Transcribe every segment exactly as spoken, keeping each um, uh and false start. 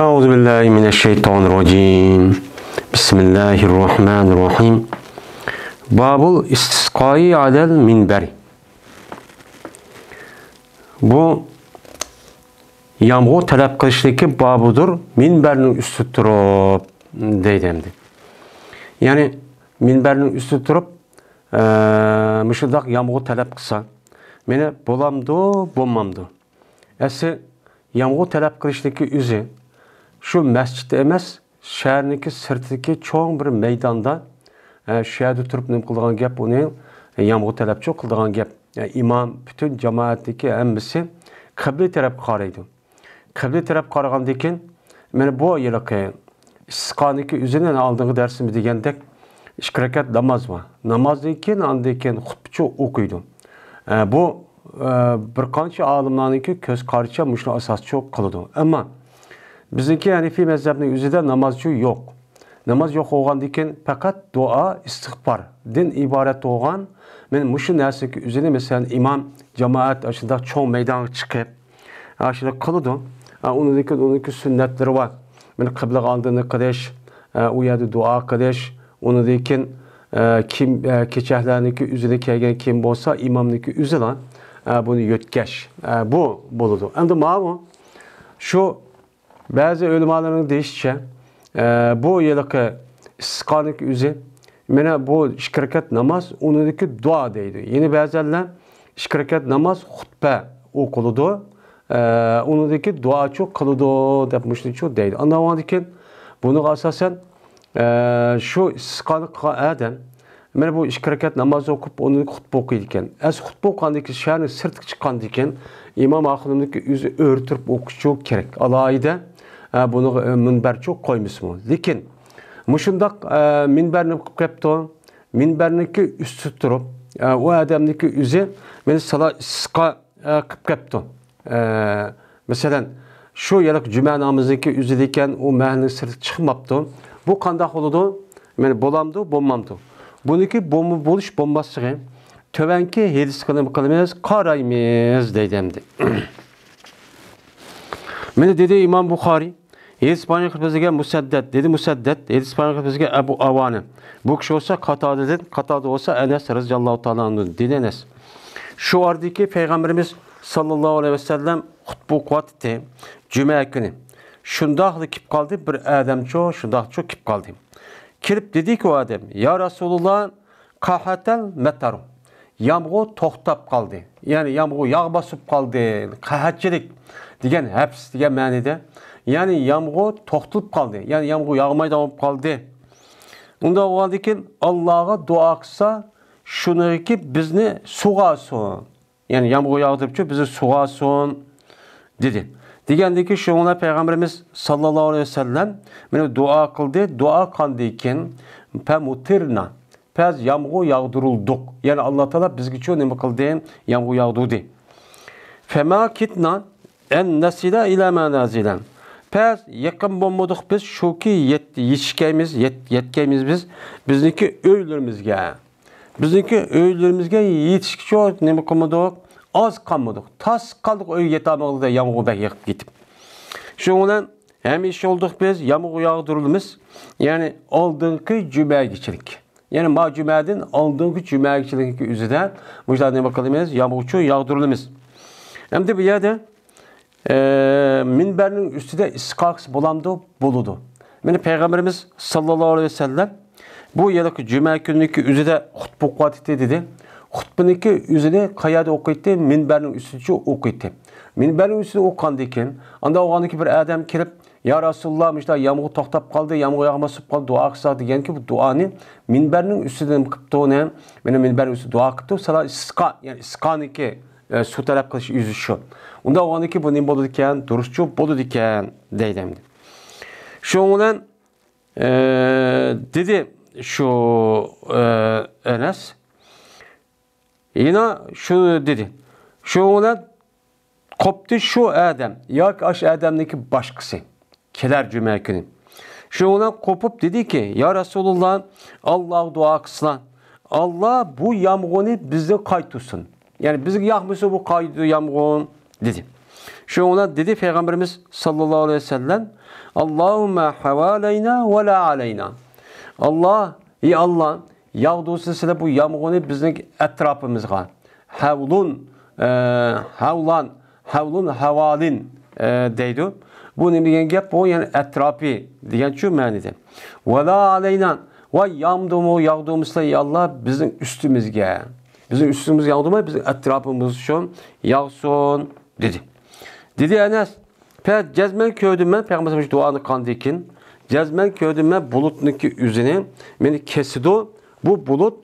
أعوذ بالله من الشيطان الرجيم. بسم الله الرحمن الرحيم. باب الاستسقاء على المنبر. بۇ يامغۇر تەلەپ قىلىشنىڭكى بابىدۇر، مىنبەرنىڭ ئۈستىدە تۇرۇپ، دەيدۇ ئەمدى. يەنى مىنبەرنىڭ ئۈستىدە تۇرۇپ، ئە، مۇشۇنداق يامغۇر تەلەپ قىلسا، مېنى بولامدۇ، بولمامدۇ؟ ئەسلى يامغۇر تەلەپ قىلىشنىڭكى ئۆزى شۇ مەسچىتتە ئەمەس، شەھەرنىڭكى سىرتىدىكى چوڭ بىر مەيداندا، ئە، شۇ يەردە تۇرۇپ نېمە قىلىدىغان گەپ، ئۇنى يامغۇر تەلەپچۇ قىلىدىغان گەپ. ئە، ئىمام پۈتۈن جامائەتتىكى ھەممىسى قىبلە تەرەپكە قارايدۇ. قىبلە تەرەپ قارىغاندىن كېيىن، مانا بۇ ھېلىقى ئىستىسقانىڭكى ئۆزىنى ئالدىنقى دەرسىمىزدە دېگەندەك ئىككى رەكەت ناماز بار. نامازدىن كېيىن، ئاندىن كېيىن خۇتبىچۇ ئوقۇيدۇ. ئە، بۇ، ئە، بىر قانچە ئالىملارنىڭكى كۆز قارىشىچە مۇشۇنى ئاساسچۇ قىلىدۇ. ئەمما بىزنىڭكى ھەنىفىي مەزھەپنىڭ ئۆزىدە نامازچۇ يوق. ناماز يوق بولغاندىن كېيىن پەقەت دۇئا، ئىستىغپاردىن ئىبارەت بولغان، مانا مۇشۇ نەرسىنىڭكى ئۆزىنى، مەسىلەن، ئىمام جامائەت ئاشۇنداق چوڭ مەيدانغا چىقىپ، ئاشۇنداق قىلىدۇ. ئا، ئۇنىڭدىن كېيىن ئۇنىڭكى سۈننەتلىرى بار. مانا قىبلىغا ئالدىنى قىلىش، ئا، ئۇ يەردە دۇئا قىلىش، ئۇنىڭدىن كېيىن، ئا، كىيىم، ئا، كېچەكلەرنىڭكى ئۆزىنى كىيگەن كىيىم بولسا، ئىمامنىڭكى ئۆزىلا، ئا، بۇنى يۆتكەش. ئا، بۇ بولىدۇ. ئەمدى ماۋۇ شۇ بەزى ئۆلىمالارنىڭ دېيىشىچە، ئە، بۇ ھېلىقى ئىستىسقانىڭكى ئۆزى، مانا بۇ ئىككى رەكەت ناماز، ئۇنىڭدىكى دۇئا دەيدۇ. يەنە بەزەنلەر ئىككى رەكەت ناماز خۇتبە ئوقۇلىدۇ، ئە، ئۇنىڭدىكى دۇئاچۇ قىلىدۇ دەپ مۇشۇنىچۇ دەيدۇ. ئاندىن كېيىن بۇنىڭغا ئاساسەن، ئە، شۇ ئىستىسقانى قىلغان ئادەم مانا بۇ ئىككى رەكەت ناماز ئوقۇپ، ئۇنىڭ خۇتبە ئوقۇيدىكەن. ئەس خۇتبە ئوقۇغاندىن كېيىن، شەھەرنىڭ سىرتىغا چىققاندىن كېيىن، ئىمام ئاخۇنۇمنىڭكى ئۆزى ئۆرە تۇرۇپ ئوقۇشى كېرەك. ئالاھىدە، ئە، بۇنىڭغا، ئە، مىنبەرچۇ قويمىسىمۇ. لېكىن، مۇشۇنداق، ئە، مىنبەرنى قىلىپ كەپتۇ. مىنبەرنىڭكى ئۈستىدە تۇرۇپ، ئە، ئۇ ئادەمنىڭكى ئۆزى مېنى سالا ئىستىسقا ئە، قىپ كەپتۇ. ئە، مەسىلەن، شۇ يەرلىك جۈمە نامىزىنىڭكى ئۆزىدىكەن، ئۇ مەھەللىنىڭ سىرتىغا چىقماپتۇ. بۇ قانداق بولىدۇ؟ مانا بولامدۇ، بولمامدۇ؟ بۇنىڭكى بولما-، بولۇش بولماسلىقى تۆۋەنكى ھەدىسكە نېمە قىلىمىز؟ قارايمىز، دەيدۇ ئەمدى. مانا دېدى ئىمام بۇخارىي، ھەدىس بايان قىلىپ بىزگە مۇسەددەت، دېدى مۇسەددەت، ھەدىس بايان قىلىپ بىزگە ئەبۇ ئاۋانە. بۇ كىشى بولسا قاتادىدىن، قاتادا بولسا ئەنەس رەزىياللاھۇ تائالا ئەنھۇدىن، دېدى ئەنەس. شۇ ئارىدىكى پەيغەمبىرىمىز ساللاللاھۇ ئەلەيھى ۋەسەللەم خۇتبە ئوقۇۋاتتى جۈمە كۈنى. شۇنداقلا كېلىپ قالدى، بىر ئادەمچۇ شۇنداقچۇ كېلىپ قالدى. كېلىپ دېدىكى ئۇ ئادەم، يا رەسۇلۇللا، قەھەتەل مەتەرۇ. يامغۇر توختاپ قالدى. يەنى يامغۇر ياغماي قالدى. قەھەتچىلىك دېگەن ھەپس دېگەن مەنىدە. يەنى يامغۇر توختىلىپ قالدى. يەنى يامغۇر ياغمايدىغان بولۇپ قالدى. ئۇنداق بولغاندىن كېيىن ئاللاغا دۇئا قىلسا، شۇنىڭكى بىزنى سۇغارسۇن. يەنى يامغۇر ياغدۇرۇپچۇ بىزنى سۇغارسۇن، دېدى. دېگەندىن كېيىن شۇنىڭ بىلەن پەيغەمبىرىمىز ساللاللاھۇ ئەلەيھى ۋەسەللەم مانا دۇئا قىلدى. دۇئا قىلغاندىن كېيىن، فەمۇتىرنا، پەس يامغۇر ياغدۇرۇلدۇق. يەنى ئاللا تائالا بىزگىچۇ نېمە قىلدى؟ يامغۇر ياغدۇردى. فەما كىدنا ئەن نەسىلە ئىلە مەنازىلە. پەس يېقىن بولمىدۇق بىز، شۇكى يەت-، يېتىشكەيمىز، يەت-، يەتكەيمىز بىز بىزنىڭكى ئۆيلىرىمىزگە. بىزنىڭكى ئۆيلىرىمىزگە يېتىشكىچۇ نېمە قىلمىدۇق؟ ئاز قالمىدۇق. تاس قالدۇق ئۆيگە يېتەلمىگىلى، يامغۇر بەك يېغىپ كېتىپ. شۇنىڭ بىلەن ھەمىشە بولدۇق بىز، يامغۇر ياغدۇرۇلىمىز. يەنى ئالدىنقى جۈمەگىچىلىك. يەنى ما جۈمەدىن ئالدىنقى جۈمەگىچىلىكنىڭكى ئۆزىدە مۇشۇنداق نېمە قىلىمىز؟ يامغۇرچۇ ياغدۇرۇلىمىز. ئەمدى بۇ يەردە ئە، مىنبەرنىڭ ئۈستىدە ئىستىسقا قىلسا بولامدۇ؟ بولىدۇ. مانا پەيغەمبىرىمىز ساللاللاھۇ ئەلەيھى ۋەسەللەم بۇ يەرلىك جۈمە كۈنىنىڭكى ئۆزىدە خۇتبە ئوقۇۋاتىتتى دېدى. خۇتبىنىڭكى ئۆزىنى قەيەردە ئوقۇيتتى؟ مىنبەرنىڭ ئۈستىدىچۇ ئوقۇيتتى. مىنبەرنىڭ ئۈستىدە ئوقۇغاندىن كېيىن، ئاندا ئوقۇغاندىن كېيىن بىر ئادەم كېلىپ، يا رەسۇلاللا، مۇشۇنداق يامغۇر توختاپ قالدى، يامغۇر ياغماي قالدى، دۇئا قىلساق دېگەنكى بۇ دۇئانى مىنبەرنىڭ ئۈستىدىن قىپتۇ، مانا مىنبەرنىڭ ئۈستىدە دۇئا قىپتۇ، سالا ئىستىسقا، يەنى ئىستىسقانىڭكى ئە، سۇ تەلەپ قىلىش يۈزى شۇ. ئۇنداق بولغاندىن كېيىن بۇ نېمە بولىدىكەن؟ دۇرۇسچۇ بولىدىكەن، دەيدۇ ئەمدى. شۇنىڭ بىلەن، ئە، دېدى شۇ، ئە، ئەنەس. يەنە شۇ دېدى. شۇنىڭ بىلەن قوپتى شۇ ئادەم ياكى ئاشۇ ئادەمنىڭكى باشقىسى. كېلەر جۈمە كۈنى. شۇنىڭ بىلەن قوپۇپ دېدىكى، يا رەسۇلاللا، ئاللاغا دۇئا قىلسىلا، ئاللا بۇ يامغۇرنى بىزگە قايتۇرسۇن. يەنى بىزگە ياغمىسۇن بۇ قايتۇ يامغۇر، دېدى. شۇنىڭ بىلەن دېدى پەيغەمبىرىمىز ساللاللاھۇ ئەلەيھى ۋەسەللەم، «ئاللاھۇممە ھەۋالەينا ۋە لا ئەلەينا.» ئاللا، ئى ئاللا، ياغدۇرسىلە بۇ يامغۇرنى بىزنىڭ ئەتراپىمىزغا. ھەۋلۇن، ئە، ھەۋلان، ھەۋلۇن، ھەۋالىن، ئە، دەيدۇ. بۇ نېمە دېگەن گەپ؟ بۇ يەنى ئەتراپى دېگەنچۇ مەنىدە. ۋە لا ئەلەينا، ۋە يامدۇمۇ، ياغدۇرمىسىلە، ئى ئاللا، بىزنىڭ ئۈستىمىزگە. بىزنىڭ ئۈستىمىزگە ياغدۇرماي، بىزنىڭ ئەتراپىمىز شۇ ياغسۇن، دېدى. دېدى ئەنەس، پە-، جەزمەن كۆردۈم مەن، پەيغەمبەر شۇ دۇئانى قىلغاندىن كېيىن، جەزمەن كۆردۈم مەن بۇلۇتنىڭكى ئۆزىنى، مېنى كېسىدۇ، بۇ بۇلۇت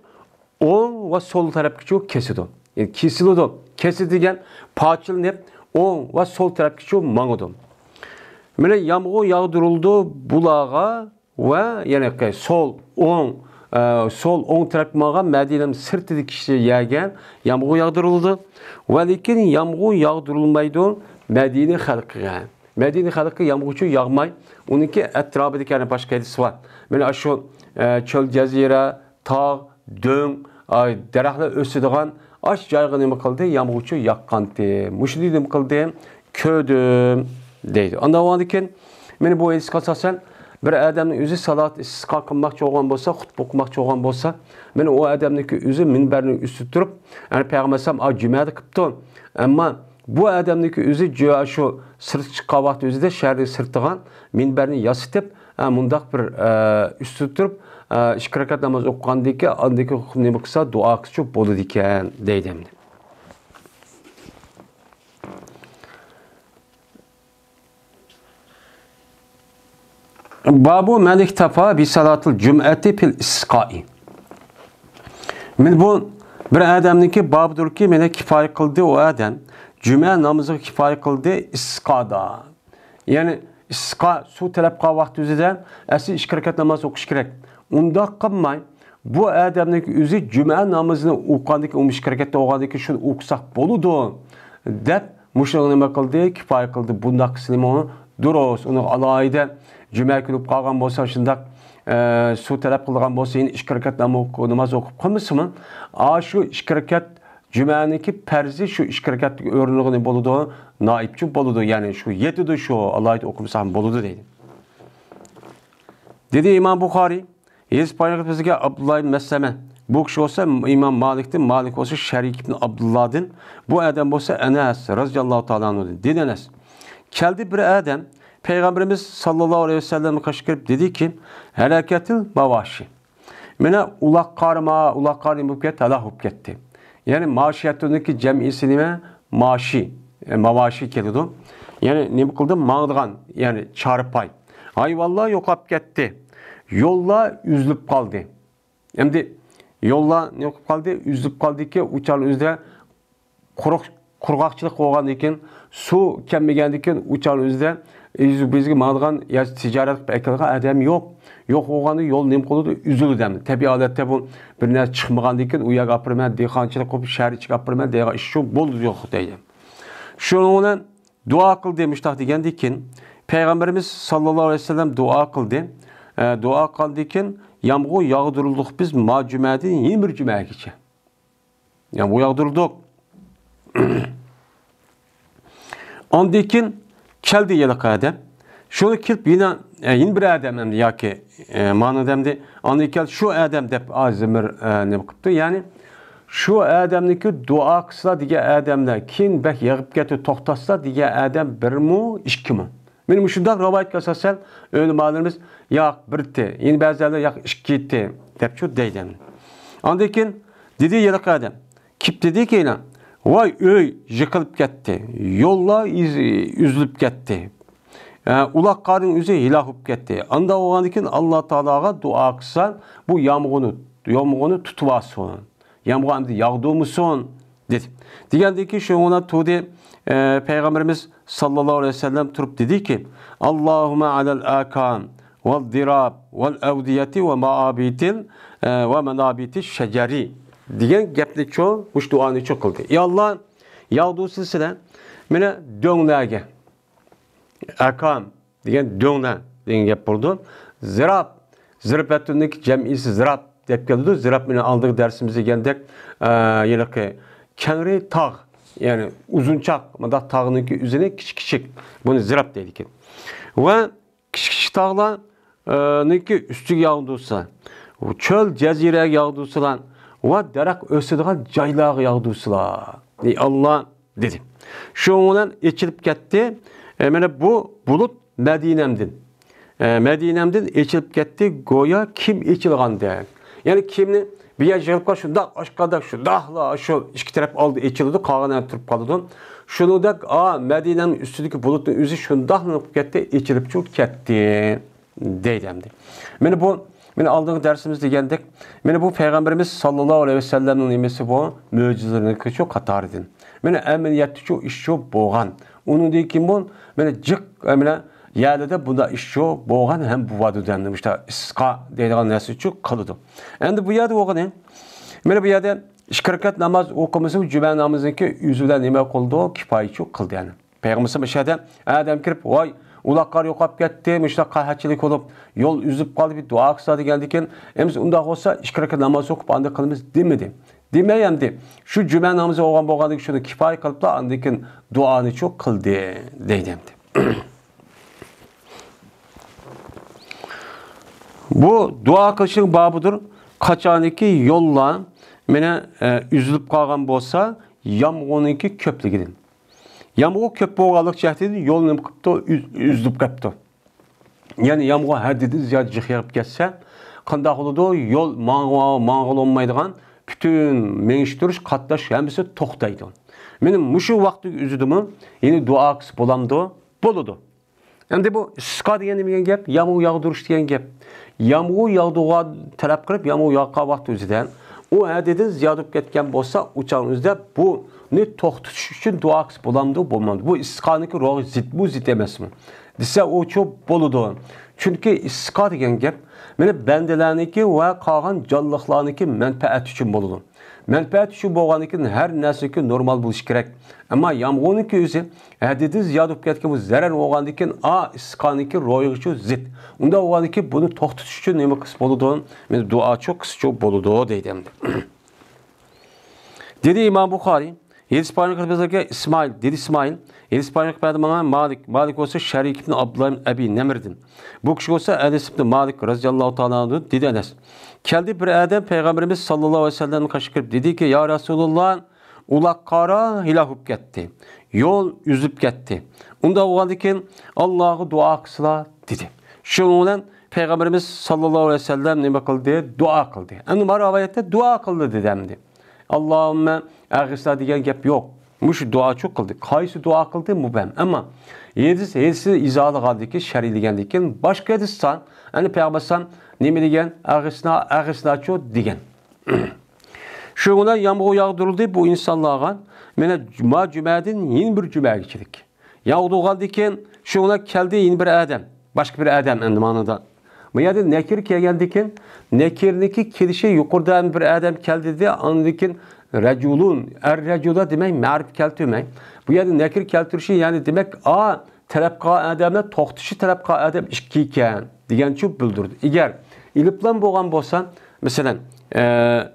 ئوڭ ۋە سول تەرەپكىچۇ كېسىدۇ. يەنى كېسىلىدۇ. كېسىدۇ دېگەن پارچىلىنىپ، ئوڭ ۋە سول تەرەپكىچۇ ماڭىدۇ. مانا يامغۇر ياغدۇرۇلىدۇ بۇلارغا ۋە يەنە سول، ئوڭ، ئە، سول، ئوڭ تەرەپكە ماڭغان مەدىنىنىڭ سىرتىدىكى كىشىلەرگە يامغۇر ياغدۇرۇلىدۇ. ۋە لېكىن يامغۇر ياغدۇرۇلمايدۇ مەدىنە خەلقىگە. مەدىنە خەلقىگە يامغۇرچۇ ياغماي، ئۇنىڭكى ئەتراپىدىكى يەنە باشقا ھەدىس بار. مانا شۇ، ئە، چۆل جەزىرە، تاغ، دۆڭ، ئاي، دەرەخلەر ئۆسىدىغان ئاش جايغا نېمە قىلدى؟ يامغۇرچۇ ياغقانتى. مۇشۇنى نېمە قىلدىم؟ كۆردۈم، دەيدۇ. ئانداق بولغاندىكىن، مانا بۇ ھەدىسكە ئاساسەن، بىر ئادەمنىڭ ئۆزى سالات ئىستىسقا قىلماقچى بولغان بولسا، خۇتبە ئوقۇماقچى بولغان بولسا، مانا ئۇ ئادەمنىڭكى ئۆزى مىنبەرنىڭ ئۈستىدە تۇرۇپ، يەنى پەيغەمبەر ئەلەيھىسسالام، ئا، جۈمەدە قىپتۇ. ئەمما بۇ ئادەمنىڭكى ئۆزى جۇ-، شۇ سىرتقا چىققان ۋاقتى ئۆزىدە شەھەرنىڭ سىرتىغا مىنبەرنى ياسىتىپ، ئە، مۇنداق بىر، ئە، ئۈستىدە تۇرۇپ، ئە، ئىككى رەكەت ناماز ئوقۇغاندىن كېيىن، ئاندىن كېيىن نېمە قىلسا، دۇئا قىلسىچۇ بولىدىكەن، دەيدۇ ئەمدى. بابۇ مەن ئىكتەفا بىسالاتىل جۈمئەتى پىل ئىستىسقائى. مانا بۇ بىر ئادەمنىڭكى بابىدۇركى، مانا كىپايە قىلدى ئۇ ئادەم. جۈمە نامىزىغا كىپايە قىلدى ئىستىسقادا. يەنى ئىستىسقا سۇ تەلەپ قىلغان ۋاقتى ئۆزىدە ئەسلى ئىككى رەكەت ناماز ئوقۇش كېرەك. ئۇنداق قىلماي، بۇ ئادەمنىڭكى ئۆزى جۈمە نامىزىنى ئوقۇغاندىن كېيىن، ئون ئىككى رەكەتتە ئوقۇغاندىن كېيىن شۇنى ئوقۇساق بولىدۇ، دەپ مۇشۇنى نېمە قىلدى؟ كىپايە قىلدى. بۇنداق قىلسىمۇ دۇرۇس. ئۇنىڭ ئالاھىدە جۈمە كۈنى بولۇپ قالغان بولسا، شۇنداق، ئە، سۇ تەلەپ قىلىدىغان بولسا، يەنە ئىككى رەكەت نام-، ناماز ئوقۇپ قالمىسىمۇ، ئاشۇ ئىككى رەكەت جۈمەنىڭكى پەرزى شۇ ئىككى رەكەتلىك ئورنىغىنى بولىدۇ، نائىبچۇ بولىدۇ. يەنى شۇ يېتىدۇ، شۇ ئالاھىدە ئوقۇمىسا ھەم بولىدۇ دەيدۇ. دېدى ئىمام بۇخارىي، ھەدىس بايان قىلىپ بىزگە ئابدۇللا ئىبن مەسلەمە. بۇ كىشى بولسا ئىمام مالىكتىن، مالىك بولسا شەرىك ئىبن ئابدۇللادىن، بۇ ئادەم بولسا ئەنەس رەزىياللاھۇ تائالا ئەنھۇدىن. دېدى ئەنەس، كەلدى بىر ئادەم پەيغەمبىرىمىز ساللاللاھۇ ئەلەيھى ۋەسەللەمگە قېشىپ كىرىپ دېدىكى، ھەلەكەتىل ماۋاشى. مانا ئۇلاق قارما، ئۇلاق قارما بولۇپ كەتتى، ھالاك بولۇپ كەتتى. يەنى ماشىيەتۇنىڭكى جەمئىسى نېمە؟ ماشى، ئە، ماۋاشى كېلىدۇ. يەنى نېمە قىلدى؟ ماڭىدىغان، يەنى چارپاي. ھايۋانلار يوقاپ كەتتى. يوللار ئۈزۈلۈپ قالدى. ئەمدى يوللار نېمە قىلىپ قالدى؟ ئۈزۈلۈپ قالدىكى، ئۇ چاغ ئۆزىدە قۇرۇق، قۇرغاقچىلىق بولغاندىن كېيىن، سۇ كەلمىگەندىن كېيىن، ئۇ چاغ ئۆزىدە ئىز-، بىزگە ماڭىدىغان يا تىجارەت قىلىپ ئەكېلىدىغان ئادەم يوق. يوق بولغاندا يول نېمە قىلىدۇ؟ ئۈزۈلىدۇ ئەمدى. تەبىئىي ھالەتتە بۇ بىر نەرسە چىقمىغاندىن كېيىن، ئۇ يەرگە ئاپىرىمەن، دېھقانچىلىق قىلىپ، شەھەرگە چىقىپ ئاپىرىمەن دەيدىغان ئىش شۇ بولىدۇ يوق دەيدۇ. شۇنىڭ بىلەن دۇئا قىلدى، مۇشتاق دېگەندىن كېيىن، پەيغەمبىرىمىز ساللاللاھۇ ئەلەيھى ۋەسەللەم دۇئا قىلدى. ئە، دۇئا قىلغاندىن كېيىن، يامغۇر ياغدۇرۇلدۇق بىز ما جۈمەدىن يەنە بىر جۈمەگىچە. يامغۇر ياغدۇردۇق. ئاندىن كېيىن كەلدى ھېلىقى ئادەم. شۇنى كېلىپ يەنە، ئە، يەنە بىر ئادەم ئەمدى ياكى، ئە، مانا ئادەمدى. ئاندىن كېيىن شۇ ئادەم دەپ ئاز بىر، ئە، نېمە قىپتۇ؟ يەنى شۇ ئادەمنىڭكى دۇئا قىلسا دېگەن ئادەملەر، كېيىن بەك يېغىپ كەتتى، توختاتسا دېگەن ئادەم بىرمۇ، ئىككىمۇ؟ مانا مۇشۇنداق رىۋايەتكە ئاساسەن ئۆلىمالىرىمىز ياق بىرتى، يەنە بەزىلەر ياق ئىككىتى دەپچۇ دەيدۇ. ئاندىن كېيىن دېدى ھېلىقى ئادەم، كېلىپ دېدىكى يەنە، ۋاي ئۆي يىقىلىپ كەتتى، يوللار ئىز-، ئۈزۈلۈپ كەتتى. ئە، ئۇلاق قارنىڭ ئۆزى ھالاك بولۇپ كەتتى. ئانداق بولغاندىن كېيىن ئاللا تائالاغا دۇئا قىلسا، بۇ يامغۇرنى، يامغۇرنى تۇتۇۋالسۇن. يامغۇر ئەمدى ياغدۇرمىسۇن، دېدى. دېگەندىن كېيىن شۇنىڭ بىلەن تۇردى، ئە، پەيغەمبىرىمىز ساللاللاھۇ ئەلەيھى ۋەسەللەم تۇرۇپ دېدىكى، ئاللاھۇممە ئەلەل ئاكام ۋەل دىراب ۋەل ئەۋدىيەتى ۋە مائابىتىل، ئە، ۋە مانابىتىش شەجەرى دېگەن گەپنىچۇ، مۇشۇ دۇئانىچۇ قىلدى. يا ئاللا، ياغدۇرسىلە سىلە مانا دۆڭلەرگە، ئاكام دېگەن دۆڭلەر دېگەن گەپ بولىدۇ. زىراب، زىربەتۇننىڭ جەمئىسى زىراب دەپ كېلىدۇ. زىراب مېنىڭ ئالدىنقى دەرسىمىزدە دېگەندەك، ئە، ھېلىقى كەڭرى تاغ، يەنى ئۇزۇنچاق مۇنداق تاغنىڭكى ئۆزىنى كىچىك كىچىك، بۇنى زىراب دەيدىكەن. ۋە كىچىك كىچىك تاغلار، ئى، نىڭكى ئۈستىگە ياغدۇرسا، چۆل جەزىرەگە ياغدۇرسىلا ۋە دەرەخ ئۆسىدىغان جايلارغا ياغدۇرسىلا، ئى ئاللا، دېدى. شۇنىڭ بىلەن ئېچىلىپ كەتتى. ئى، مانا بۇ بۇلۇت مەدىنەمدىن، ئى، مەدىنەمدىن ئېچىلىپ كەتتى، گويا كىم ئېچىلغاندەك. يەنى كىمنى بىر يەر يىغىلىپ قال، شۇنداق ئاچقاندەك، شۇنداقلا شۇ ئىككى تەرەپ ئالدى ئېچىلىدۇ، قالغان يەر تۇرۇپ قالىدۇ. شۇنىڭدەك، ئا، مەدىنەنىڭ ئۈستىدىكى بۇلۇتنىڭ ئۆزى شۇنداقلا نېمە قىلىپ كەتتى، ئېچىلىپچۇ كەتتى. دەيدۇ ئەمدى. مانا بۇ، مانا ئالدىنقى دەرسىمىزدە دېگەندەك، مانا بۇ پەيغەمبىرىمىز ساللاللاھۇ ئەلەيھى ۋەسەللەمنىڭ نېمىسى بۇ؟ مۆجىزىلىرىنىڭكىچۇ قاتارىدىن. مانا ئەمەلىيەتتىچۇ ئىشچۇ بولغان. ئۇنىڭدىن كېيىن بۇ، مانا جىق، مانا يەرلىدە بۇنداق ئىشچۇ بولغان ھەم بولىدۇ دەمدى. مۇشتا ئىسقا دەيدىغان نەرسىچۇ قىلىدۇ. ئەمدى بۇ يەردە بولغىنى، مانا بۇ يەردە ئىككى رەكەت ناماز ئوقۇمىسا جۈمە نامىزىنىڭكى ئۆزى بىلەن نېمە قىلىدۇ؟ كىپايىچۇ قىلدى يەنى. پەيغەمبىرىمىز ئىچەردە ئادەم كىرىپ، ۋاي، ئۇلاقلار يوقاپ كەتتى، مۇشۇنداق قەھەتچىلىك بولۇپ، يول ئۈزۈلۈپ قالدى، بىر دۇئا قىلسا دېگەندىكىن، ئەمىسە ئۇنداق بولسا ئىككى رەكەت ناماز ئوقۇپ ئاندىن قىلىمىز دېمىدى. دېمەي ئەمدى، شۇ جۈمە نامىزى بولغان بولغاندىكىن شۇنى كىپايە قىلىپلا ئاندىن كېيىن دۇئانىچۇ قىلدى دەيدۇ ئەمدى. بۇ دۇئا قىلىشنىڭ بابىدۇر، قاچانكى يوللار مانا، ئە، ئۈزۈلۈپ قالغان بولسا، يامغۇرنىڭكى كۆپلۈكىدىن. يامغۇر كۆپ بولغانلىق جەھىتىدىن يول نېمە قىپتۇ؟ ئۈز-، ئۈزۈلۈپ قاپتۇ. يەنى يامغۇر ھەددىدىن زىيادە جىق يېغىپ كەتسە، قانداق بولىدۇ؟ يول ماڭغۇ-، ماڭغىلى بولمايدىغان پۈتۈن مېڭىش تۇرۇش، قاتناش ھەممىسى توختايدۇ. مانا مۇشۇ ۋاقىتنىڭ ئۆزىدىمۇ يەنى دۇئا قىلسا بولامدۇ؟ بولىدۇ. ئەمدى بۇ ئىسقا دېگەن نېمە دېگەن گەپ؟ يامغۇر ياغدۇرۇش دېگەن گەپ. يامغۇر ياغدۇرغان تەلەپ قىلىپ، يامغۇر ياغقان ۋاقىت ئۆزىدە ئۇ ھەددىدىن زىيادە بولۇپ كەتكەن بولسا، ئۇ چاغنىڭ ئۆزىدە بۇنى توختىتىش ئۈچۈن دۇئا قىلسا بولامدۇ، بولمامدۇ؟ بۇ ئىسقانىڭكى روھى زىتمۇ، زىت ئەمەسمۇ؟ دېسە، ئۇچۇ بولىدۇ. چۈنكى ئىسقا دېگەن گەپ، مانا بەندىلەرنىڭكى ۋە قالغان جانلىقلارنىڭكى مەنپەئەتى ئۈچۈن بولىدۇ. مەنپەئەت ئۈچۈن بولغاندىكىن ھەر نەرسىنىڭكى نورمال بولۇشى كېرەك. ئەمما يامغۇرنىڭكى ئۆزى ھەددىدىن زىيادە بولۇپ كەتكەن بۇ زەرەر بولغاندىكىن، ئا، ئىسقانىڭكى روھىغىچۇ زىت. ئۇنداق بولغاندىكىن بۇنى توختىتىش ئۈچۈن نېمە قىلسا بولىدۇ؟ مانا دۇئاچۇ قىلسىچۇ بولىدۇ دەيدۇ ئەمدى. دېدى ئىمام بۇخارىي، ھەدىس بايان قىلىپ بەرگەن ئىسمائىل، دېدى ئىسمائىل، ھەدىس بايان قىلىپ بەردى ماڭا مالىك، مالىك بولسا شەرىك ئىبن ئابدۇللا ئىبن ئەبى نەمىردىن. بۇ كىشى بولسا ئەنەس ئىبن مالىك رەزىياللاھۇ تائالا ئەنھۇدىن، دېدى ئەنەس. كەلدى بىر ئادەم پەيغەمبىرىمىز ساللاللاھۇ ئەلەيھى ۋەسەللەمنىڭ قېشىغا كىرىپ دېدىكى، يا رەسۇلاللا، ئۇلاق قارا ھالاك بولۇپ كەتتى. يول ئۈزۈلۈپ كەتتى. ئۇنداق بولغاندىكىن ئاللاغا دۇئا قىلسىلا، دېدى. شۇنىڭ بىلەن پەيغەمبىرىمىز ساللاللاھۇ ئەلەيھى ۋەسەللەم نېمە قىلدى؟ دۇئا قىلدى. ئەمدى مانا رىۋايەتتە دۇئا قىلدى دېدى ئەمدى. ئاللاھۇممە ئەغىسنا دېگەن گەپ يوق. مۇشۇ دۇئاچۇ قىلدى. قايسى دۇئا قىلدى؟ مۇبھەم. ئەمما ھەدىس، ھەدىسنى ئىزاھلىغاندىن كېيىن، شەرھلىگەندىن كېيىن باشقا ھەدىس سان، يەنى پەيغەمبەر سان نېمە دېگەن؟ ئەغىسنا، ئەغىسناچۇ دېگەن. شۇ بىلەن يامغۇر ياغدۇرۇلدى بۇ ئىنسانلارغا. مانا جۈمە، جۈمەدىن يەنە بىر جۈمەگىچىلىك. ياغدۇرغاندىن كېيىن شۇ بىلەن كەلدى يەنە بىر ئادەم. باشقا بىر ئادەم ئەمدى مانىدا. بۇ يەردە نەكىر كەلگەندىن كېيىن، نەكىرنىڭكى كېلىشى يۇقىرىدا بىر ئادەم كەلدى دېدى، ئاندىن كېيىن رەجۇلۇن، ئەر رەجۇلا دېمەي، مەرىپە كەلتۈرمەي. بۇ يەردە نەكىر كەلتۈرۈشى، يەنى دېمەك، ئا، تەلەپ قىلغان ئادەملەر توختىشى تەلەپ قىلغان ئادەم ئىككى ئىكەن دېگەنچۇ بىلدۈردى. ئەگەر ئېلىپلام بولغان بولسا، مەسىلەن، ئە،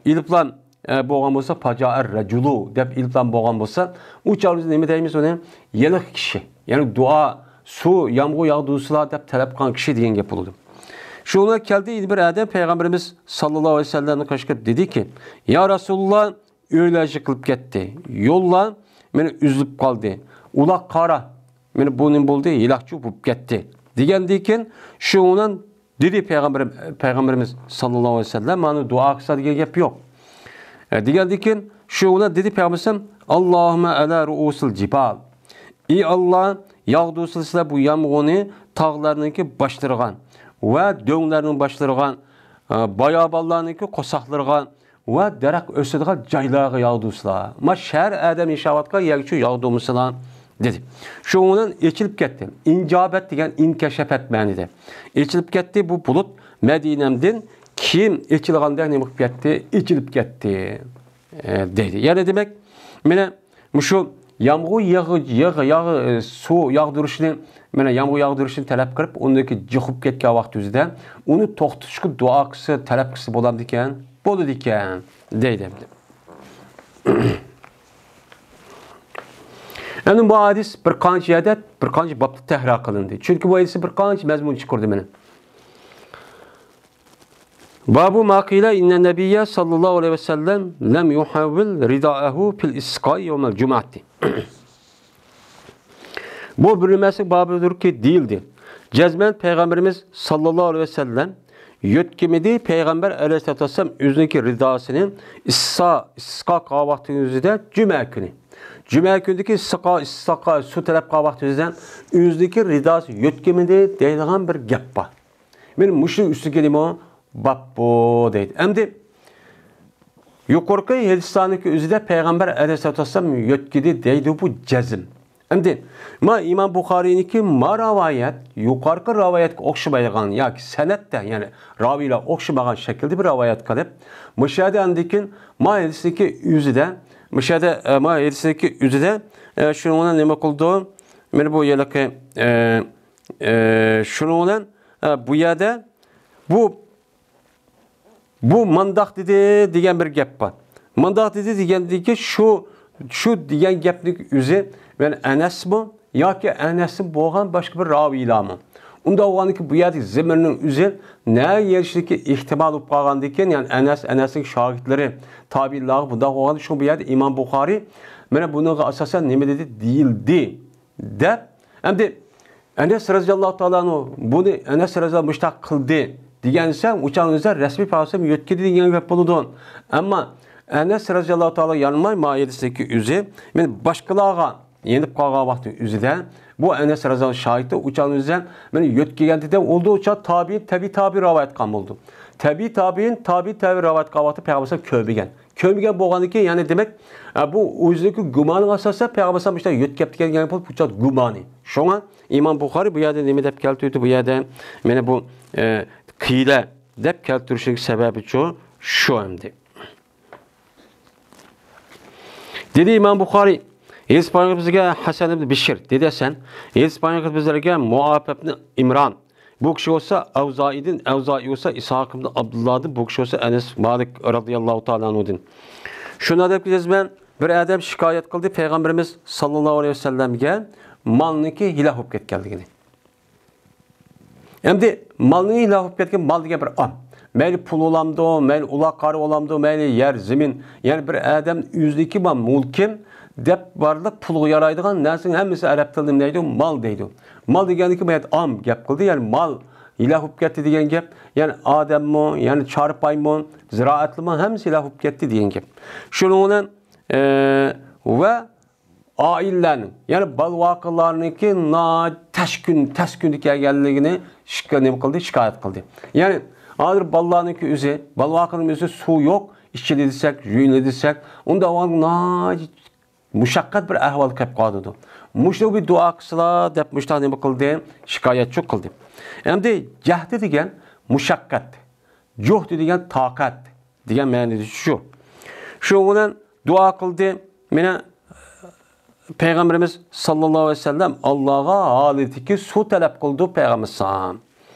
ئېلىپلام، ئە، بولغان بولسا، پاجائەر رەجۇلۇ دەپ ئېلىپلام بولغان بولسا، ئۇ چاغدا بىز نېمە دەيمىز ئۇنى؟ ھېلىقى كىشى. يەنى دۇئا، سۇ، يامغۇر ياغدۇرسىلا دەپ تەلەپ قىلغان كىشى دېگەن گەپ بولىدۇ. شۇنىڭ بىلەن كەلدى يەنە بىر ئادەم پەيغەمبىرىمىز ساللاللاھۇ ئەلەيھى ۋەسەللەمنىڭ قېشىغا كىرىپ دېدىكى، يا رەسۇلاللا، ئۆيلەر يىقىلىپ كەتتى. يوللار مانا ئۈزۈلۈپ قالدى. ئۇلاق قارا. مانا بۇ نېمە بولدى؟ ھېلاكچۇ بولۇپ كەتتى. دېگەندىن كېيىن شۇنىڭ بىلەن دېدى پەيغەمبىرىم-، پەيغەمبىرىمىز ساللاللاھۇ ئەلەيھى ۋەسەللەم، مانا دۇئا قىلسا دېگەن گەپ يوق. ئە، دېگەندىن كېيىن شۇنىڭ بىلەن دېدى پەيغەمبىرىمىز، ئاللاھۇممە ئەلا رۇئۇسىل جىبال. ئى ئاللا، ياغدۇرسىلە بۇ يامغۇرنى تاغلارنىڭكى باشلىرىغا ۋە دۆڭلەرنىڭ باشلىرىغا، ئە، بايابانلارنىڭكى قورساقلىرىغا ۋە دەرەخ ئۆسىدىغان جايلارغا ياغدۇرسىلا. ما شەھەر ئادەم ياشاۋاتقان يەرگىچۇ ياغدۇرمىسىلا، دېدى. شۇنىڭ بىلەن ئېچىلىپ كەتتى. ئىنجابەت دېگەن ئىنكەشەپەت مەنىدە. ئېچىلىپ كەتتى بۇ بۇلۇت مەدىنەمدىن كېيىن ئېچىلغاندەك نېمە قىلىپ كەتتى؟ ئېچىلىپ كەتتى، ئە، دەيدۇ. يەنى دېمەك، مانا مۇشۇ يامغۇر يېغى، يېغى، ياغ-، ئە، سۇ ياغدۇرۇشنى، مانا يامغۇر ياغدۇرۇشنى تەلەپ قىلىپ، ئۇنىڭدىكى جىقۇپ كەتكەن ۋاقتى ئۆزىدە ئۇنى توختىتىشقا دۇئا قىلسا، تەلەپ قىلسا بولامدىكەن؟ بولىدىكەن، دەيدۇ ئەمدى. يەنى بۇ ھەدىس بىر قانچە يەردە، بىر قانچە بابتا تەكرار قىلىندى. چۈنكى بۇ ھەدىسنى بىر قانچە مەزمۇن چىقىردى مانا. بابۇ ما قىلە ئىننەن نەبىييە ساللاللاھۇ ئەلەيھى ۋەسەللەم لەم يۇھەۋۋىل رىدائەھۇ فىل ئىستىسقائى يەۋمەل جۇمۇئەتى. بۇ بىلمەسلىك بابىدۇركى دېيىلدى. جەزمەن پەيغەمبىرىمىز ساللاللاھۇ ئەلەيھى ۋەسەللەم يۆتكىمىدى. پەيغەمبەر ئەلەيھىسسالاتۇ ۋەسسالام ئۆزىنىڭكى رىداسىنى ئىسسا، ئىسسىقا قىلغان ۋاقتىنىڭ ئۆزىدە جۈمە كۈنى. جۈمە كۈنىدىكى ئىسسىقا، ئىسسىقا سۇ تەلەپ قىلغان ۋاقتى ئۆزىدە ئۆزىنىڭكى رىداسى يۆتكىمىدى دەيدىغان بىر گەپ بار. مانا مۇشۇ ئۈستىگە نېمە باببۇ دەيدۇ. ئەمدى يۇقىرىقى ھەدىسلەرنىڭكى ئۆزىدە پەيغەمبەر ئەلەيھىسسالاتۇ ۋەسسالام يۆتكىدى دەيدۇ، بۇ جەزم. ئەمدى ما ئىمام بۇخارىينىڭكى ما رىۋايەت يۇقىرىقى رىۋايەتكە ئوخشىمايدىغان ياكى سەنەدتە، يەنى راۋىيلار ئوخشىمىغان شەكىلدە بىر رىۋايەت قىلىپ، مۇشۇ يەردە ئاندىن كېيىن ما ھەدىسنىڭكى ئۆزىدە، مۇشۇ يەردە، ئە، ما ھەدىسنىڭكى ئۆزىدە، ئە، شۇنىڭ بىلەن نېمە قىلىدۇ؟ مانا بۇ ھېلىقى، ئە، ئە، شۇنىڭ بىلەن، ئە، بۇ يەردە بۇ بۇ مانداق دېدى دېگەن بىر گەپ بار. مانداق دېدى دېگەندىكى شۇ، شۇ دېگەن گەپنىڭ ئۆزى، يەنى ئەنەسمۇ ياكى ئەنەستىن بولغان باشقا بىر راۋىيلارمۇ؟ ئۇنداق بولغاندىكى بۇ يەردىكى زېمىرنىڭ ئۆزى نەگە ئېرىشىشلىكى ئېھتىمال بولۇپ قالغاندىكىن، يەنى ئەنەس، ئەنەسنىڭ شاگىرتلىرى، تابىئىنلارغا بۇنداق بولغاندا، شۇ بۇ يەردە ئىمام بۇخارىي مانا بۇنىڭغا ئاساسەن نېمە دېدى؟ دېيىلدى. دەپ، ئەمدى ئەنەس رەزىياللاھۇ تائالا ئەنھۇ بۇنى ئەنەس رەزىياللاھۇ مۇشتاق قىلدى دېگەنسە، ئۇچانىڭىزدا رەسمىي پەرۋاسەم يۆتكىدى دېگەن گەپ بولىدۇ. ئەمما ئەنەس رەزىياللاھۇ تائالا يانماي مائىدىسىدىكى ئۆزى، مانا باشقىلارغا يېنىپ قالغان ۋاقتى ئۆزىدە، بۇ ئەنەس رەزىياللاھۇ شاھىتى ئۇچانىڭىزدا مانا يۆتكىگەن دېدى، ئۇلدا ئۇچان تابىئىن، تەبىئىي تابىئىن رىۋايەت قىلغان بولىدۇ. تەبىئىي تابىئىن، تابىئىي تابىئىن رىۋايەت قىلغان ۋاقتى پەيغەمبەر كۆرمىگەن. كۆرمىگەن بولغاندىكىن، يەنى دېمەك، ئە، بۇ ئۆزىنىڭكى گۇمانىغا ئاساسەن پەيغەمبەر ئەلەيھىسسالام مۇشۇنداق يۆتكەپ كەتكەن گەپ بولۇپ، بۇ گۇمانى. شۇڭا ئىمام بۇخارىي بۇ يەردە نېمە دەپ كەلتۈردى؟ بۇ يەردە مانا بۇ، ئە، قىيلە دەپ كەلتۈرۈشنىڭ سەۋەبىچۇ شۇ ئەمدى. دېدى ئىمام بۇخارىي، ھېدىس بايان قىلىپ بىزگە ھەسەن ئىبن بىشىر، دېدى ھەسەن، ھېدىس بايان قىلىپ بىزلەرگە مۇئاپ ئىبن ئىمران، بۇ كىشى بولسا ئەۋزائىدىن، ئەۋزائىي بولسا ئىسھاق ئىبن ئابدۇللادىن، بۇ كىشى بولسا ئەنەس مالىك رازىياللاھۇ تائالا ئەنھۇدىن. شۇنداق دەپ كېتىمەن، بىر ئادەم شىكايەت قىلدى، پەيغەمبىرىمىز ساللاللاھۇ ئەلەيھى ۋەسەللەمگە مالنىڭكى ھىلاك بولۇپ كەتكەنلىكىنى. ئەمدى مالنىڭ ھىلاك بولۇپ كەتكەن، مال دېگەن بىر ئام. مەيلى پۇل بولامدۇ، مەيلى ئۇلاق قارا بولامدۇ، مەيلى يەر، زېمىن. يەنى بىر ئادەم ئۆزىنىڭكى بار مۈلكۈم دەپ بارلىق پۇلغا يارايدىغان نەرسىنىڭ ھەممىسى ئەرەب تىلىدا نېمە دەيدۇ؟ مال دەيدۇ. مال دېگەندىكى بۇ يەردە ئام گەپ قىلدى، يەنى مال ھىلاك بولۇپ كەتتى دېگەن گەپ، يەنى ئادەممۇ، يەنى چارپايمۇ، زىرائەتلىمۇ ھەممىسى ھىلاك بولۇپ كەتتى دېگەن گەپ. شۇنىڭ بىلەن، ئە، ۋە ئائىلىلەرنىڭ، يەنى بالا-ۋاقىلارنىڭكى ناھايىتى تەس كۈن، تەس كۈندە كەلگەنلىكىنى شىكا-، نېمە قىلدى؟ شىكايەت قىلدى. يەنى ھازىر بالىلارنىڭكى ئۆزى، بالا-ۋاقىنىڭ ئۆزى سۇ يوق، ئىچىلى دېسەك، يۇيۇلى دېسەك، ئۇنداق بولغاندا ناھايىتى مۇشەققەت بىر ئەھۋالغا كەپ قالىدۇ. مۇشۇ بىر دۇئا قىلسىلا دەپ مۇشۇنداق نېمە قىلدى؟ شىكايەتچۇ قىلدى. ئەمدى جەھدى دېگەن مۇشەققەت، جۇھدى دېگەن تاقەت دېگەن مەنىدە شۇ. شۇ بىلەن دۇئا قىلدى. مانا پەيغەمبىرىمىز ساللاللاھۇ ئەلەيھى ۋەسەللەم ئاللاغا ھالىتىكى سۇ تەلەپ قىلدى پەيغەمبىرىمىز.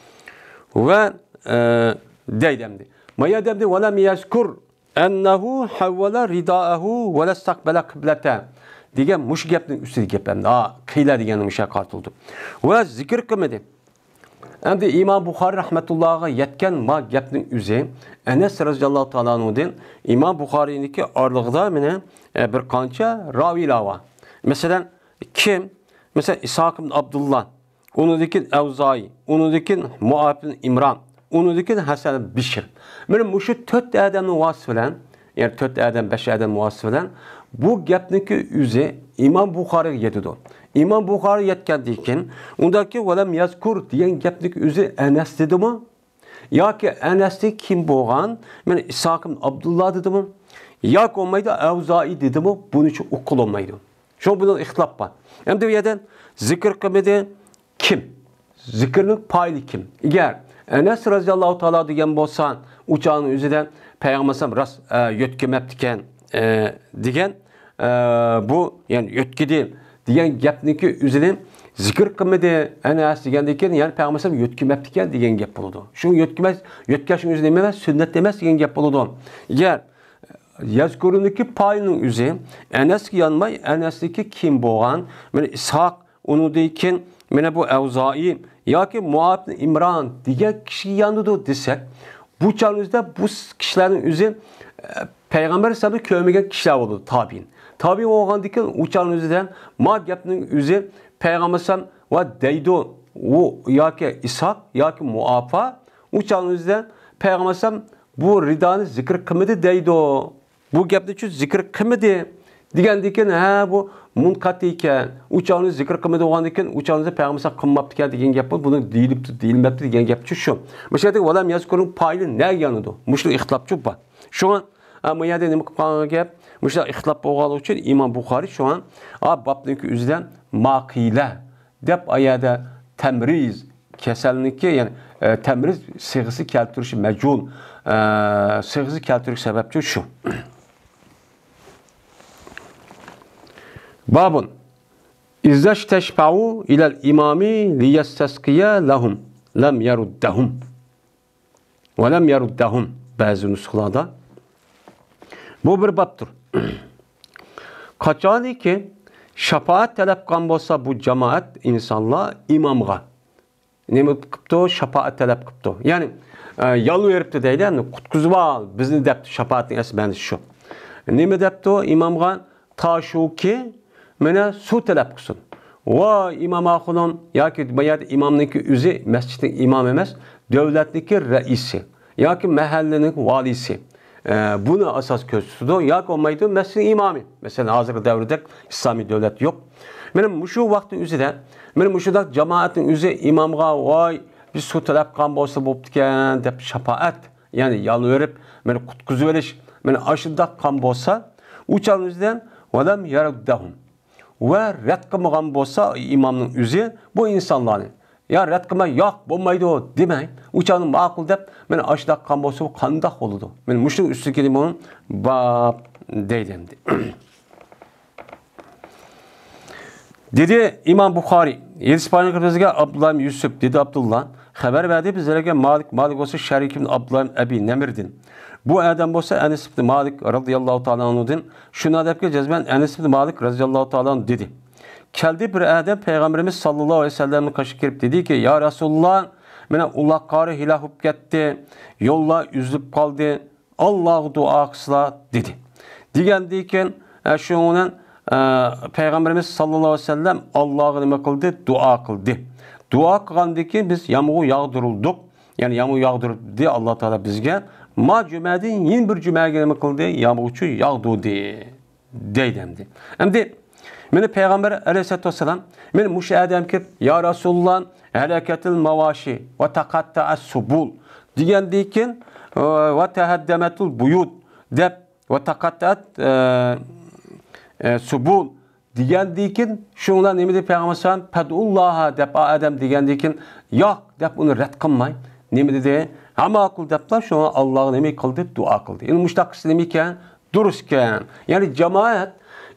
ۋە، ئە، دەيدۇ ئەمدى. ما يەردە ئەمدى ۋەلەم يەزكۇر ئەننەھۇ ھەۋۋەلە رىدائەھۇ ۋەلەستەقبەلە قىبلەتە دېگەن مۇشۇ گەپنىڭ ئۈستىدە گەپ ئەمدى. ھا، قىيلە دېگەننىڭ مۇشۇ يەرگە قارىتىلدى. ۋە زىكىر قىلمىدى. ئەمدى ئىمام بۇخارىي رەھمەتۇللاھىغا يەتكەن ما گەپنىڭ ئۆزى ئەنەس رەزىياللاھۇ تائالا ئەنھۇدىن ئىمام بۇخارىينىڭكى ئارىلىقىدا مانا، ئە، بىر قانچە راۋىيلار بار. مەسىلەن، كىم؟ مەسىلەن، ئىسھاق ئىبن ئابدۇللا، ئۇنىڭدىن كېيىن ئەۋزائىي، ئۇنىڭدىن كېيىن مۇئاپ ئىبن ئىمران، ئۇنىڭدىن كېيىن ھەسەن بىشىر. مانا مۇشۇ تۆت ئادەمنىڭ ۋاسىتىسى بىلەن، يەنى تۆت ئادەم، بەش ئادەم ۋاسىتىسى بىلەن بۇ گەپنىڭكى ئۆزى ئىمام بۇخارىيغا يېتىدۇ. ئىمام بۇخارىيغا يەتكەندىن كېيىن، ئۇنداكى ۋەلەم يەزكۇر دېگەن گەپنىڭكى ئۆزى ئەنەس دېدىمۇ؟ ياكى ئەنەستىن كېيىن بولغان، مانا ئىسھاق ئىبن ئابدۇللا دېدىمۇ؟ ياكى بولمايدۇ ئەۋزائىي دېدىمۇ؟ بۇنىڭچە ئۇققىلى بولمايدۇ. شۇڭا بۇنىڭ ئىختىلاپ بار. ئەمدى بۇ يەردە زىكىر قىلمىدى. كىم؟ زىكىرنىڭ پائىلى كىم؟ ئەگەر ئەنەس رەزىياللاھۇ تائالا دېگەن بولسا، ئۇ چاغنىڭ ئۆزىدە پەيغەمبەر ئەلەيھىسسالام راست، ئە، يۆتكىمەپتىكەن، ئە، دېگەن، ئە، بۇ، يەنى يۆتكىدى دېگەن گەپنىڭكى ئۆزىنى زىكىر قىلمىدى ئەنەس دېگەندىن كېيىن، يەنى پەيغەمبەر ئەلەيھىسسالام يۆتكىمەپتىكەن دېگەن گەپ بولىدۇ. شۇ يۆتكىمەس، يۆتكەشنىڭ ئۆزى نېمە ئەمەس؟ سۈننەت ئەمەس دېگەن گەپ بولىدۇ. ئەگەر يەزكۇرنىڭكى پائىلىنىڭ ئۆزى ئەنەسكە يانماي، ئەنەسنىڭكى كىم بولغان، مانا ئىسھاق، ئۇنىڭدىن كېيىن مانا بۇ ئەۋزائىي ياكى مۇئاۋىيە ئىبن ئىمران دېگەن كىشىگە يانىدۇ دېسەك، بۇ چاغنىڭ ئۆزىدە بۇ كىشىلەرنىڭ ئۆزى، ئە، پەيغەمبەر ئەلەيھىسسالامنى كۆرمىگەن كىشىلەر بولىدۇ، تابىئىن. تابىئىن بولغاندىن كېيىن ئۇ چاغنىڭ ئۆزىدە ما گەپنىڭ ئۆزى پەيغەمبەر ئەلەيھىسسالام ۋە دەيدۇ، ئۇ ياكى ئىسھاق ياكى مۇئاۋىيە، ئۇ چاغنىڭ ئۆزىدە پەيغەمبەر ئەلەيھىسسالام بۇ رىدانى زىكىر قىلمىدى دەيدۇ. بۇ گەپنىچۇ زىكىر قىلمىدى دېگەندىن كېيىن، ھە، بۇ مۇنقەتىئىكەن، ئۇ چاغنى زىكىر قىلمىدى بولغاندىن كېيىن، ئۇ چاغنى پەيغەمبەر قىلماپتىكەن دېگەن گەپ بۇ. بۇنىڭ دېيىلىپتۇ، دېيىلمەپتۇ دېگەن گەپچۇ شۇ. مۇشۇ يەردىكى ۋەلەم يەزكۇرنىڭ پائىلى نەگە يانىدۇ؟ مۇشۇ ئىختىلاپچۇ بار. شۇڭا، ئا، بۇ يەردە نېمە قىلىپ قالغان گەپ؟ مۇشۇنداق ئىختىلاپ بولغانلىقى ئۈچۈن ئىمام بۇخارىي شۇڭا، ئا، بابنىڭكى ئۆزىدە ماقىلە دەپ ئايەدە تەمرىز كېسەلنىكى، يەنى، ئە، تەمرىز سىغىسى كەلتۈرۈشى مەجھۇل، ئە، سىغىسى كەلتۈرۈش سەۋەبچۇ شۇ. بابۇن. إذا استشفعوا إلى الإمام ليستسقي لهم لم يردهم. ولم يردهم. بەزى نۇسخىلاردا. بۇ بىر بابتۇر. قاچانكى شاپائەت تەلەپ قىلغان بولسا بۇ جامائەت ئىنسانلار ئىمامغا. نېمە قىپتۇ؟ شاپائەت تەلەپ قىپتۇ. يەنى، ئە، يالۋۇرۇپتۇ دەيدۇ، يەنى قۇتقۇزۇۋال بىزنى دەپتۇ. شاپائەتنىڭ ئەسلى مەنىسى شۇ. نېمە دەپتۇ ئىمامغا؟ تاشۇكى مانا سۇ تەلەپ قىلسۇن. ۋاي ئىمام ئاخۇنۇم، ياكى بۇ يەردە ئىمامنىڭكى ئۆزى مەسچىتنىڭ ئىمامى ئەمەس، دۆلەتنىڭكى رەئىسى ياكى مەھەللىنىڭ ۋالىسى. ئە، بۇنى ئاساس كۆرسىتىدۇ. ياكى بولمايدۇ مەسچىتنىڭ ئىمامى. مەسىلەن، ھازىرقى دەۋردەك ئىسلامىي دۆلەت يوق. مانا مۇشۇ ۋاقىتنىڭ ئۆزىدە، مانا مۇشۇنداق جامائەتنىڭ ئۆزى ئىمامغا، ۋاي، بىز سۇ تەلەپ قىلغان بولسا بوپتىكەن دەپ شاپائەت، يەنى يالۋۇرۇپ، مانا قۇتقۇزۇۋېلىش، مانا ئاشۇنداق قىلغان بولسا، ئۇ چاغنىڭ ئۆزىدە ۋەلەم يەردەھۇم. ۋە رەت قىلمىغان بولسا ئىمامنىڭ ئۆزى بۇ ئىنسانلارنى، يا رەت قىلماي، ياق، بولمايدۇ دېمەي، ئۇ چاغنى ماقۇل دەپ، مانا ئاشۇنداق قىلغان بولسا، بۇ قانداق بولىدۇ؟ مانا مۇشۇنىڭ ئۈستىگە بۇ باب دەيدۇ ئەمدى. دېدى ئىمام بۇخارىي، ھەدىس بايان قىلىپ بىزگە ئابدۇللا ئىبن يۈسۈپ، دېدى ئابدۇللا، خەۋەر بەردى بىزلەرگە مالىك، مالىك بولسا شەرىك ئىبن ئابدۇللا ئىبن ئەبى نەمىردىن. بۇ ئادەم بولسا ئەنەس ئىبن مالىك رازىياللاھۇ تائالا ئەنھۇدىن شۇنداق دەپكى، جەزمەن ئەنەس ئىبن مالىك رازىياللاھۇ تائالا ئەنھۇ دېدى. كەلدى بىر ئادەم پەيغەمبىرىمىز ساللاللاھۇ ئەلەيھى ۋەسەللەمنىڭ قېشىغا كىرىپ دېدىكى، يا رەسۇلۇللا، مانا ئۇلاقلار ھالاك بولۇپ كەتتى، يوللار ئۈزۈلۈپ قالدى، ئاللاغا دۇئا قىلسىلا دېدى. دېگەندىن كېيىن، ئە، شۇنىڭ بىلەن، ئە، پەيغەمبىرىمىز ساللاللاھۇ ئەلەيھى ۋەسەللەم ئاللاغا نېمە قىلدى؟ دۇئا قىلدى. دۇئا قىلغاندىن كېيىن بىز يامغۇر ياغدۇرۇلدۇق. يەنى يامغۇر ياغدۇردى ئاللا تائالا بىزگە. ما جۈمەدىن يەنە بىر جۈمەگە نېمە قىلدى؟ يامغۇرچۇ ياغدۇردى. دەيدۇ ئەمدى. ئەمدى مانا پەيغەمبەر ئەلەيھىسسالاتۇ ۋەسسالام، مانا مۇشۇ ئادەم كىرىپ، يا رەسۇلۇللا، ھەلەكەتىل ماۋاشى ۋە تەقەتتەئەس سۇبۇل دېگەندىن كېيىن، ۋە تەھەددەمەتۇل بۇيۇت دەپ، ۋە تەقەتتەئەت، ئە، ئە، سۇبۇل دېگەندىن كېيىن، شۇڭلار نېمە دېدى پەيغەمبەر ئەلەيھىسسالام؟ پەدئۇللاھا دەپ، ئا ئادەم دېگەندىن كېيىن، ياق دەپ ئۇنى رەت قىلماي، نېمە دېدى؟ ھە ماقۇل دەپلا، شۇڭا ئاللاغا نېمە قىلدى؟ دۇئا قىلدى. ئەمدى مۇشۇنداق قىلسا نېمە ئىكەن؟ دۇرۇس ئىكەن. يەنى جامائەت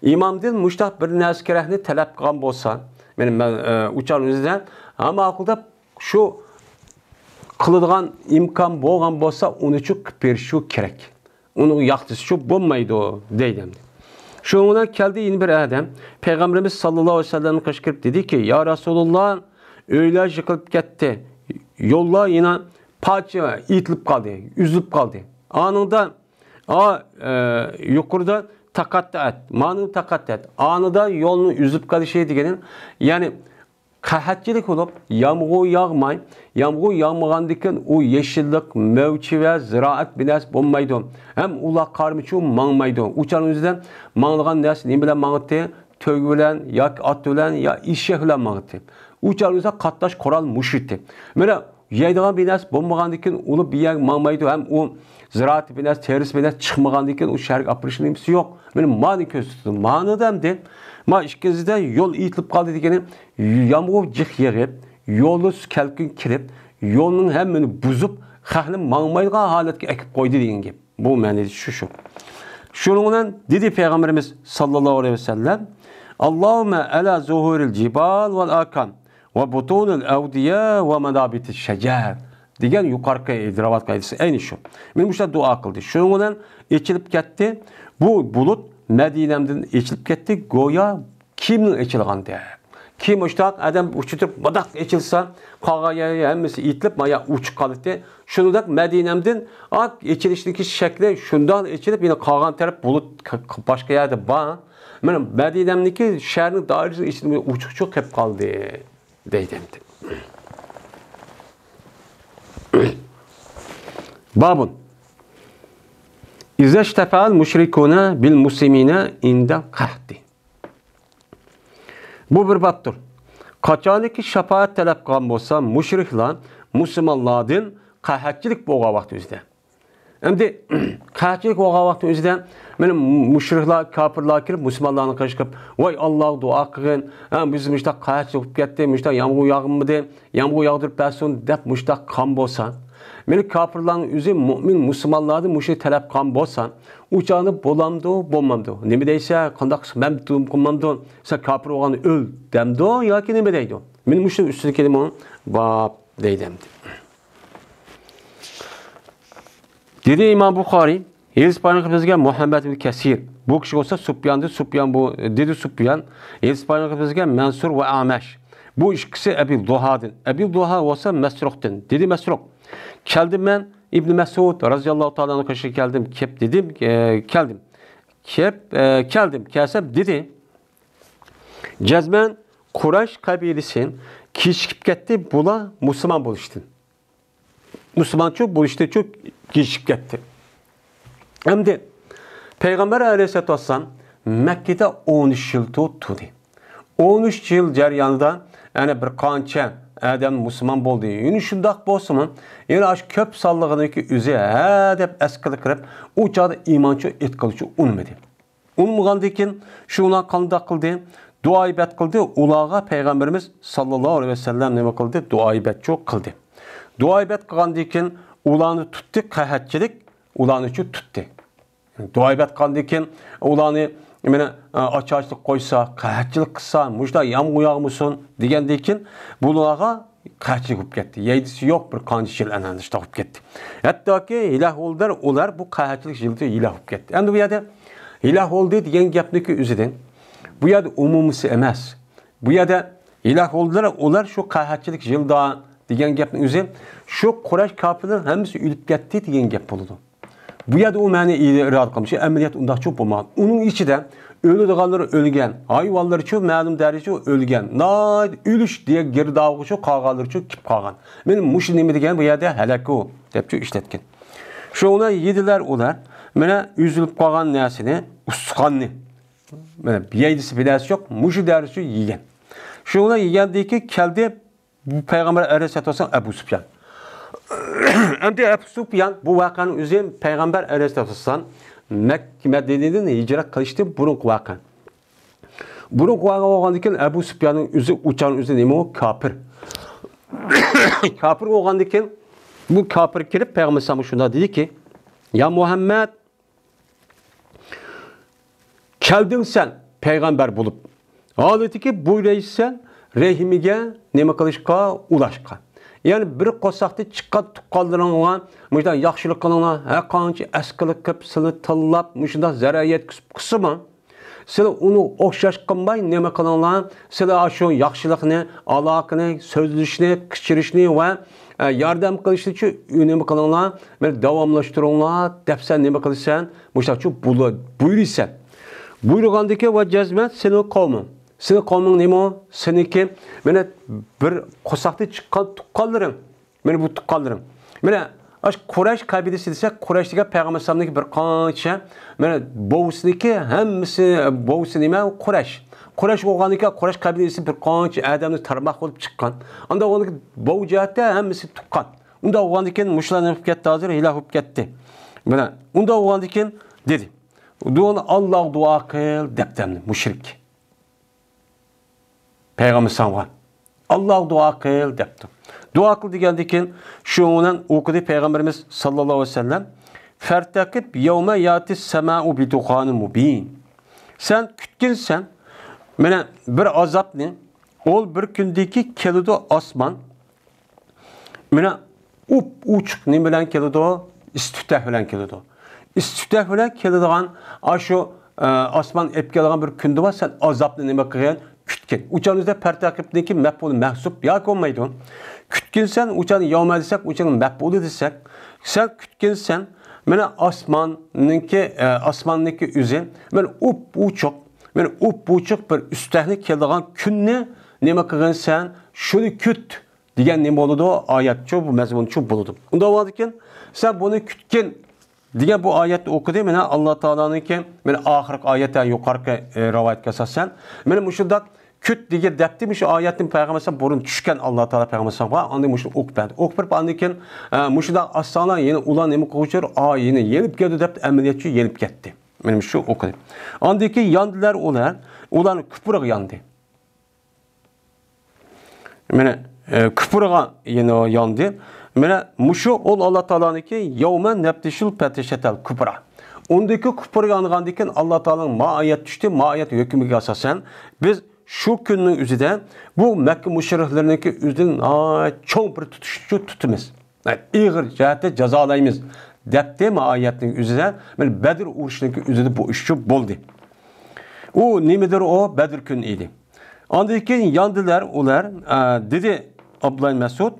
ئىمامدىن مۇشۇنداق بىر نەرسە كېرەكنى تەلەپ قىلغان بولسا، مېنىڭ، مەن، ئە، ئۇچار يۈزىدە، ھە ماقۇل دەپ شۇ قىلىدىغان ئىمكان بولغان بولسا، ئۇنىچۇ قىلىپ بېرىشى كېرەك. ئۇنىڭغا ياق دېسىچۇ بولمايدۇ، دەيدۇ ئەمدى. شۇنىڭ بىلەن كەلدى يەنە بىر ئادەم، پەيغەمبىرىمىز ساللاللاھۇ ئەلەيھى ۋەسەللەمنىڭ قېشىغا كىرىپ دېدىكى، يا رەسۇلۇللا، ئۆيلەر يىقىلىپ كەتتى، يوللار يەنە پارچە ئېتىلىپ قالدى، ئۈزۈلۈپ قالدى. ئانىڭدا، ئا، ئە، يۇقىرىدا تەقەتتەئەت، مانىڭ تەقەتتەئەت، ئانىدا يولنىڭ ئۈزۈلۈپ قېلىشى دېگىنى، يەنى قەھەتچىلىك بولۇپ، يامغۇر ياغماي، يامغۇر ياغمىغاندىن كېيىن ئۇ يېشىللىق، مېۋە-چېۋە، زىرائەت بىر نەرسە بولمايدۇ. ھەم ئۇلار قارىمىچۇ ماڭمايدۇ. ئۇ چاغنىڭ ئۆزىدە ماڭىدىغان نەرسە نېمە بىلەن ماڭاتتى؟ تۆگە بىلەن ياكى ئات بىلەن يا ئېشەك بىلەن ماڭاتتى. ئۇ چاغنىڭ ئۆزىدە قاتناش قورال مۇشۇ ئىدى. مانا يەيدىغان بىر نەرسە بولمىغاندىن كېيىن ئۇلار بىر يەرگە ماڭمايدۇ ھەم ئۇ زىرائەت بىر نەرسە، تېرىسى بىر نەرسە چىقمىغاندىن كېيىن ئۇ شەھەرگە ئاپىرىشنىڭ نېمىسى يوق. مانا مانى كۆرسىتىدۇ. مانىدا ئەمدى، ما ئىككىنچىسىدە يول ئېتىلىپ قالدى دېگىنى، يامغۇر جىق يېغىپ، يولدا سۇ كەلكۈن كىرىپ، يولنىڭ ھەممىنى بۇزۇپ، خەقنى ماڭمايدىغان ھالەتكە ئەكىپ قويدى دېگەن گەپ. بۇ مەنىدە شۇ، شۇ. شۇنىڭ بىلەن دېدى پەيغەمبىرىمىز ساللاللاھۇ ئەلەيھى ۋەسەللەم، اللهم على ظهور الجبال والأكام وبطون الأودية ومنابت الشجر. دېگەن يۇقىرىقى رىۋايەت قائىدىسى ئەينى شۇ. مانا مۇشۇنداق دۇئا قىلدى. شۇنىڭ بىلەن ئېچىلىپ كەتتى. بۇ بۇلۇت مەدىنەمدىن ئېچىلىپ كەتتى. گويا كىيىمنىڭ ئېچىلغاندەك. كىيىم مۇشتاق ئادەم ئۇچۇتۇپ مۇنداق ئېچىلسا، قالغان يەر ھەممىسى ئېيتىلىپ، مايا ئۇچۇپ قالاتتى. شۇنىڭدەك مەدىنەمدىن ئاق ئېچىلىشنىڭكى شەكلى شۇنداق ئېچىلىپ، يەنە قالغان تەرەپ بۇلۇت ك-، ك-، باشقا يەردە بار. مانا مەدىنەمنىڭكى شەھەرنىڭ دائىرىسىنىڭ ئىچىدە ئوچۇق-ئوچۇق قېلىپ قالدى. دەيدۇ ئەمدى. بابۇن. ئىزەشتەپەئەل مۇشرىكۇنە بىل مۇسلىمىنە ئىندەل قەھتى. بۇ بىر بابتۇر. قاچانكى شاپائەت تەلەپ قىلغان بولسا، مۇشرىكلار مۇسۇلمانلاردىن قەھەتچىلىك بولغان ۋاقتى ئۆزىدە. ئەمدى قەھەتچىلىك بولغان ۋاقتى ئۆزىدە، مانا مۇشرىكلار، كاپىرلار كىرىپ، مۇسۇلمانلارنى قىلىشقىپ، ۋاي ئاللاغا دۇئا قىلغىن، ھە، بىز مۇشتاق قەھەتچىلىك بولۇپ كەتتى، مۇشتاق يامغۇر ياغمىدى، يامغۇر ياغدۇرۇپ بەرسۇن، دەپ مۇشتاق قىلغان بولسا، مانا كاپىرلارنىڭ ئۆزى مۇئمىن مۇسۇلمانلاردىن مۇشۇنى تەلەپ قىلغان بولسا، ئۇ چاغدا بولامدۇ، بولمامدۇ؟ نېمە دەيسە، قانداق قىلسا مەن قىلمامدۇ؟ سەن كاپىر بولغاندا ئۆل دەمدۇ ياكى نېمە دەيدۇ؟ مانا مۇشۇ ئۈستىدىكى باب دەيدۇ ئەمدى. دېدى ئىمام بۇخارىي، ھەدىس بايان قىلىپ بىزگە مۇھەممەد ئىبن كەسىر. بۇ كىشى بولسا سۇپياندىن، سۇپيان بۇ، دېدى سۇپيان، ھەدىس بايان قىلىپ بىزگە مەنسۇر ۋە ئەمەش. بۇ ئىككىسى ئەبى دۇھادىن. ئەبى دۇھا بولسا مەسرۇقتىن. دېدى مەسرۇق، كەلدىم مەن ئىبن مەسئۇد رازىياللاھۇ تائالا ئەنھۇ قېشىغا كەلدىم، كەپ دېدىم، ئە، كەلدىم. كەپ، ئە، كەلدىم، كەلسەم دېدى، جەزمەن قۇرەيش قەبىلىسى كېچىكىپ كەتتى، بۇلار مۇسۇلمان بولۇشتىن. مۇسۇلمانچۇ بولۇشتىچۇ كېچىكىپ كەتتى. ئەمدى پەيغەمبەر ئەلەيھىسسالاتۇ ۋەسسالام مەككىدە ئون ئۈچ يىل تۇ-، تۇردى. ئون ئۈچ يىل جەريانىدا يەنە بىر قانچە ئادەم مۇسۇلمان بولدى. يەنە شۇنداق بولسىمۇ، يەنە ئاشۇ كۆپ سانلىقىنىڭكى ئۆزى ھە دەپ ئەسكىلىك قىلىپ، ئۇ چاغدا ئىمانچۇ ئېيتقىلىچۇ ئۇنىمىدى. ئۇنىمىغاندىن كېيىن شۇنىڭ قانداق قىلدى؟ دۇئا ئىبادەت قىلدى. ئۇلارغا پەيغەمبىرىمىز ساللاللاھۇ ئەلەيھى ۋەسەللەم نېمە قىلدى؟ دۇئا ئىبادەتچۇ قىلدى. دۇئا ئىبادەت قىلغاندىن كېيىن ئۇلارنى تۇتتى، قەھەتچىلىك ئۇلارنىچۇ تۇتتى. دۇئا ئىبادەت قىلغاندىن كېيىن ئۇلارنى مانا ئاچارچىلىق قويسا، قەھەتچىلىك قىلسا، مۇشۇنداق يامغۇر ياغمىسۇن دېگەندىن كېيىن بۇلارغا قەھەتچىلىك بولۇپ كەتتى. يەيدىسى يوق، بىر قانچە يىل ئەنە شۇنداق بولۇپ كەتتى. ھەتتاكى ھېلاك بولدى، ئۇلار بۇ قەھەتچىلىك يىلىدا ھېلاك بولۇپ كەتتى. ئەمدى بۇ يەردە ھېلاك بولدى دېگەن گەپنىكى ئۆزىدىن، بۇ يەردە ئومۇمىسى ئەمەس. بۇ يەردە ھېلاك بولدىلار، ئۇلار شۇ قەھەتچىلىك يىلدا دېگەن گەپنىڭ ئۆزى شۇ قۇرەيش كاپىرلار ھەممىسى ئۆلۈپ كەتتى دېگەن گەپ بولىدۇ. بۇ يەردە ئۇ مەنە ئىرادە قىلمىش، ئەمەلىيەت ئۇنداقچۇ بولمىغان. ئۇنىڭ ئىچىدە ئۆلىدىغانلىرى ئۆلگەن، ھايۋانلىرىچۇ مەلۇم دەرىجىدە ئۆلگەن، ناھايىتى ئۆلۈش دېگەن گىردابىغىچۇ قالغانلىرىچۇ كېلىپ قالغان. مانا مۇشۇ نېمە دېگەن بۇ يەردە ھەلەكۇ دەپچۇ ئىشلەتكەن. شۇڭا يېدىلەر ئۇلار، مانا ئۈزۈلۈپ قالغان نەرسىنى، ئۇستىخاننى، مانا يەيدىسى بىلەسى يوق، مۇشۇ دەرىجىدە يېگەن. شۇڭا يېگەندىن كېيىن كەلدى بۇ پەيغەمبەر ئەلەيھىسسالاتۇ ۋەسسالام ئەبۇ سۇپيان. ئەمدى ئەبۇ سۇپيان بۇ ۋەقەنىڭ ئۆزى پەيغەمبەر ئەلەيھىسسالاتۇ ۋەسسالام مەككە، مەدىنىدىن ھىجرەت قىلىشتىن بۇرۇنقى ۋەقە. بۇرۇنقى ۋەقە بولغاندىن كېيىن ئەبۇ سۇپياننىڭ ئۆزى ئۇچارنىڭ ئۆزى نېمە ئۇ؟ كاپىر. كاپىر بولغاندىن كېيىن بۇ كاپىر كېلىپ پەيغەمبەر ئەلەيھىسسالامغا شۇنداق دېدىكى، يا مۇھەممەد، كەلدىڭ سەن پەيغەمبەر بولۇپ، ھالىتىكى بۇيرۇيسەن رەھىمىگە نېمە قىلىشقا، ئۇلاشقا. يەنى بىر قورساقتىن چىققان تۇغقانلىرىڭغا مۇشۇنداق ياخشىلىق قىلىڭلار، ھەر قانچە ئەسكىلىك قىلىپ، سىلى تىللاپ، مۇشۇنداق زەرەر يەتكۈزۈپ قىلسىمۇ، سىلى ئۇنىڭغا ئوخشاش قىلماي نېمە قىلىڭلار، سىلى ئاشۇ ياخشىلىقنى، ئالاقىنى، سۆزلىشىشنى، كەچۈرۈشنى ۋە، ئە، ياردەم قىلىشنىچۇ نېمە قىلىڭلار، مانا داۋاملاشتۇرۇڭلار دەپسەن نېمە قىلىسەن؟ مۇشۇنداقچۇ بۇلا-، بۇيرۇيسەن. بۇيرۇغاندىكى ۋە جەزمەن سېنىڭ قوۋمۇڭ. سېنىڭ قوۋمۇڭ نېمە ئۇ؟ سېنىڭكى، مانا، بىر قورساقتىن چىققان تۇغقانلىرىڭ. مانا بۇ تۇغقانلىرىڭ. مانا، ئاشۇ قۇرەيش قەبىلىسى دېسەك، قۇرەيش دېگەن پەيغەمبەر ئەلەيھىسسالامنىڭكى بىر قانچە، مانا، بوۋىسىنىڭكى ھەممىسى، بوۋىسى نېمە؟ قۇرەيش. قۇرەيش بولغاندىكىن، قۇرەيش قەبىلىسى بىر قانچە ئادەمنى تارماق بولۇپ چىققان. ئانداق بولغاندىكىن، بوۋا جەھەتتە ھەممىسى تۇغقان. ئۇنداق بولغاندىكىن، مۇشۇلار نېمە قىلىپ كەتتى ھازىر؟ ھېلاك بولۇپ كەتتى. مانا، ئۇنداق بولغاندىكىن، دېدى. ئاللاغا دۇئا قىل، دەپتۇ ئەمدى مۇشرىك. پەيغەمبەر ئەلەيھىسسالامغا، ئاللاغا دۇئا قىل، دەپتۇ. دۇئا قىل دېگەندىن كېيىن، شۇنىڭ بىلەن ئوقۇدى پەيغەمبىرىمىز ساللاللاھۇ ئەلەيھى ۋەسەللەم، فەرتەقىب يەۋمە ياتىس سەمائۇ بىدۇخانىن مۇبىن. سەن كۈتكىنسەن، مانا، بىر ئازابنى، ئول بىر كۈندىكى كېلىدۇ ئاسمان، مانا، ئۇپ-ئوچۇق نېمە بىلەن كېلىدۇ؟ ئىس-تۈتەك بىلەن كېلىدۇ. ئىس-تۈتەك بىلەن كېلىدىغان ئاشۇ، ئە، ئاسمان ئېلىپ كېلىدىغان بىر كۈندە بار، سەن ئازابنى نېمە قىلغىن؟ كۈتكىن. ئۇچانىزدا پەرتەقىبنىڭكى مەپئۇلى مەھسۇپ ياكى بولمايدۇ. كۈتكىنسەن، ئۇچان ياۋما دېسەك، ئۇچان مەپئۇلى دېسەك، سەن كۈتكىنسەن، مانا ئاسماننىڭكى، ئە، ئاسماننىڭكى ئۆزى، مانا ئۇپ-ئوچۇق، مانا ئۇپ-ئوچۇق بىر ئىس-تۈتەكنى كېلىدىغان كۈننى نېمە قىلغىنسەن؟ شۇنى كۈت. دېگەن نېمە بولىدۇ؟ ئايەتچۇ، بۇ مەزمۇنچۇ بولىدۇ. ئۇنداق بولغاندىكىن، سەن بۇنى كۈتكىن دېگەن بۇ ئايەتنى ئوقۇدى. مانا ئاللا تائالانىڭكى، مانا ئاخىرقى ئايەت، يۇقىرىقى، ئە، رىۋايەتكە ئاساسەن. مانا مۇشۇنداق كۈت دېگەن دەپتى، مۇشۇ ئايەتنى پەيغەمبەر بۇرۇن چۈشكەن ئاللا تائالا پەيغەمبەر ئاندىن مۇشۇنى ئوقۇپ بەردى. ئوقۇپ بېرىپ، ئاندىن كېيىن، ئە، مۇشۇنداق ئاسساڭلار يەنە ئۇلار نېمە قىلغۇچى، ئا، يەنە يېنىپ كەلدى دەپ ئەمەلىيەتچۇ يېنىپ كەتتى. مانا مۇشۇ ئوقۇدى. ئاندىن كېيىن ياندىلار ئۇلار، ئۇلارنىڭ كۇپرىغا ياندى. مانا، ئە، كۇپرىغا يەنە ياندى. مانا مۇشۇ ئۇل ئاللا تائالانىڭكى يەۋمە نەپتىشۇل پەتىشەتەل كۇبرا. ئۇندىكى كۇپرىغا يانغاندىن كېيىن ئاللا تائالانىڭ ما ئايەت چۈشتى، ما ئايەت ھۆكمىگە ئاساسەن، بىز شۇ كۈننىڭ ئۆزىدە بۇ مەككە مۇشرىكلىرىنىڭكى ئۆزىدىن ناھايىتى چوڭ بىر تۇتۇشنى تۇتىمىز. ئېغىر جەھەتتە جازالايمىز، دەپتى ما ئايەتنىڭ ئۆزىدە، مانا بەدر ئۇرۇشىنىڭكى ئۆزىدە بۇ ئىشچۇ بولدى. ئۇ نېمىدۇر ئۇ؟ بەدر كۈنى ئىدى. ئاندىن كېيىن ياندىلار ئۇلار، ئە، دېدى ئابدۇللا مەسئۇد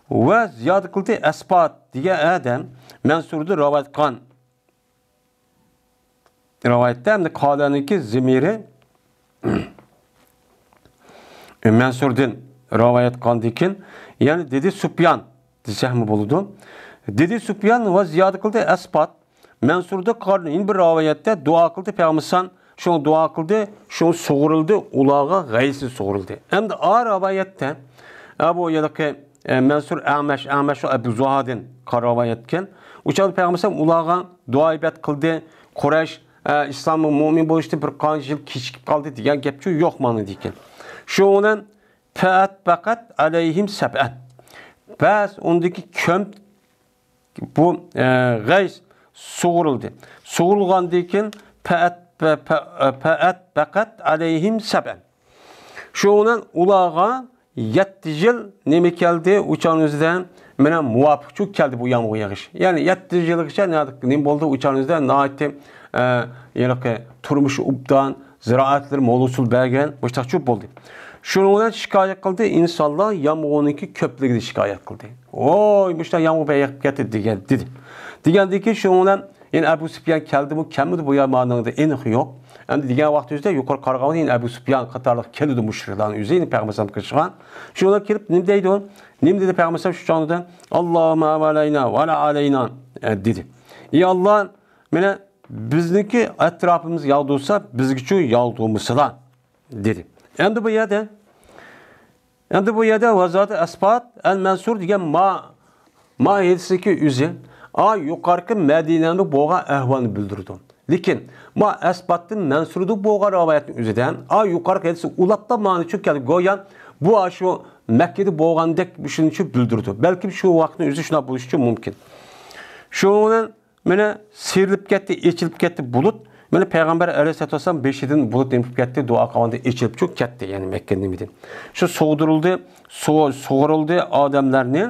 ۋە زىيادە قىلدى ئەسپات دېگەن ئادەم مەنسۇردىن رىۋايەت قىلغان رىۋايەتتە، ئەمدى قالەنىڭكى زىمىرى مەنسۇردىن رىۋايەت قىلغاندىن كېيىن، يەنى دېدى سۇپيان دېسەكمۇ بولىدۇ. دېدى سۇپيان ۋە زىيادە قىلدى ئەسپات مەنسۇردىن قىلغان يەنە بىر رىۋايەتتە دۇئا قىلدى پەيغەمبەر، شۇڭا دۇئا قىلدى، شۇڭا سۇغۇرۇلدى، ئۇلارغا غەيسى سۇغۇرۇلدى. ئەمدى ئا رىۋايەتتە، ئە، بۇ ھېلىقى، ئە، مەنسۇر ئەمەش، ئەمەش ئەبۇ زۇھادىن قىلغان رىۋايەتكەن. ئۇ چاغدا پەيغەمبەر ئۇلارغا دۇئا ئىبادەت قىلدى، قۇرەيش، ئە، ئىسلامغا مۆمىن بولۇشتىن بىر قانچە يىل كېچىكىپ قالدى دېگەن گەپچۇ يوق مانا دېگەن. شۇ بىلەن پەئەت پەقەت ئەلەيھىم سەبئەن. بەس ئۇندىكى كۆم بۇ، ئە، غەيس سۇغۇرۇلدى. سۇغۇرۇلغاندىن كېيىن پەئەت، پە-، پە-، پەئەت پەقەت ئەلەيھىم سەبئەن. شۇ بىلەن ئۇلارغا يەتتە يىل نېمە كەلدى؟ ئۇچان ئۆزىدە مانا مۇۋاپىقچۇ كەلدى بۇ يامغۇر يېغىش. يەنى يەتتە يىلغىچە نېمە بولدى؟ ئۇچان ئۆزىدە ناھايىتى، ئە، ھېلىقى تۇرمۇشى ئوبدان، زىرائەتلىرى مول ھوسۇل بەرگەن، مۇشتاقچۇ بولدى. شۇنىڭ بىلەن شىكايەت قىلدى، ئىنسانلار يامغۇرنىڭكى كۆپلۈكىدىن شىكايەت قىلدى. ۋوي، مۇشتا يامغۇر بەك يېغىپ كەتتى دېگەن، دېدى. دېگەندىن كېيىن شۇنىڭ بىلەن يەنە ئەبۇ سۇپيان كەلدىمۇ، كەلمىدى بۇ يامانىڭدا ئېنىقى يوق. ئەمدى دېگەن ۋاقتى ئۆزىدە يۇقىرى قارىغاندا يەنە ئەبۇ سۇپيان قاتارلىق كېلىدۇ مۇشرىكلارنىڭ ئۆزى، يەنە پەيغەمبەر ئەلەيھىسسالام قىلىشقان. شۇنىڭ كېلىپ نېمە دەيدۇ؟ نېمە دېدى پەيغەمبەر ئەلەيھىسسالام شۇ چاغدا؟ ئاللاھۇمما ۋەلەينا ۋەلا ئەلەينا، ئە، دېدى. ئى ئاللا، مانا بىزنىڭكى ئەتراپىمىزغا ياغدۇرسا، بىزگىچۇ ياغدۇرمىسىلا، دېدى. ئەمدى بۇ يەردە، ئەمدى بۇ يەردە ۋەزاتى ئەسپات ئەل مەنسۇر دېگەن ما، ما ھەدىسنىڭكى ئۆزى، ئا، يۇقىرىقى مەدىنەدە بولغان ئەھۋالنى بىلدۈرىدۇ. لېكىن ما ئەسپاتتىن مەنسۇردا بولغان رىۋايەتنىڭ ئۆزىدە، ئا، يۇقىرىقى ھەدىس ئۇلاپلا مانىچۇ كەلدى. گويا بۇ ئاشۇ مەككىدە بولغاندەك شۇنىچۇ بىلدۈرىدۇ. بەلكىم شۇ ۋاقىتنىڭ ئۆزى شۇنداق بولۇشىچۇ مۇمكىن. شۇنىڭ بىلەن مانا سىيرىلىپ كەتتى، ئېچىلىپ كەتتى بۇلۇت. مانا پەيغەمبەر ئەلەيھىسسالاتۇ ۋەسسالام بېشىدىن بۇلۇت نېمە قىلىپ كەتتى، دۇئا قىلغاندا ئېچىلىپچۇ كەتتى، يەنى مەككە نېمىدىن. شۇ سوغدۇرۇلدى، سو-، سۇغۇرۇلدى ئادەملەرنى،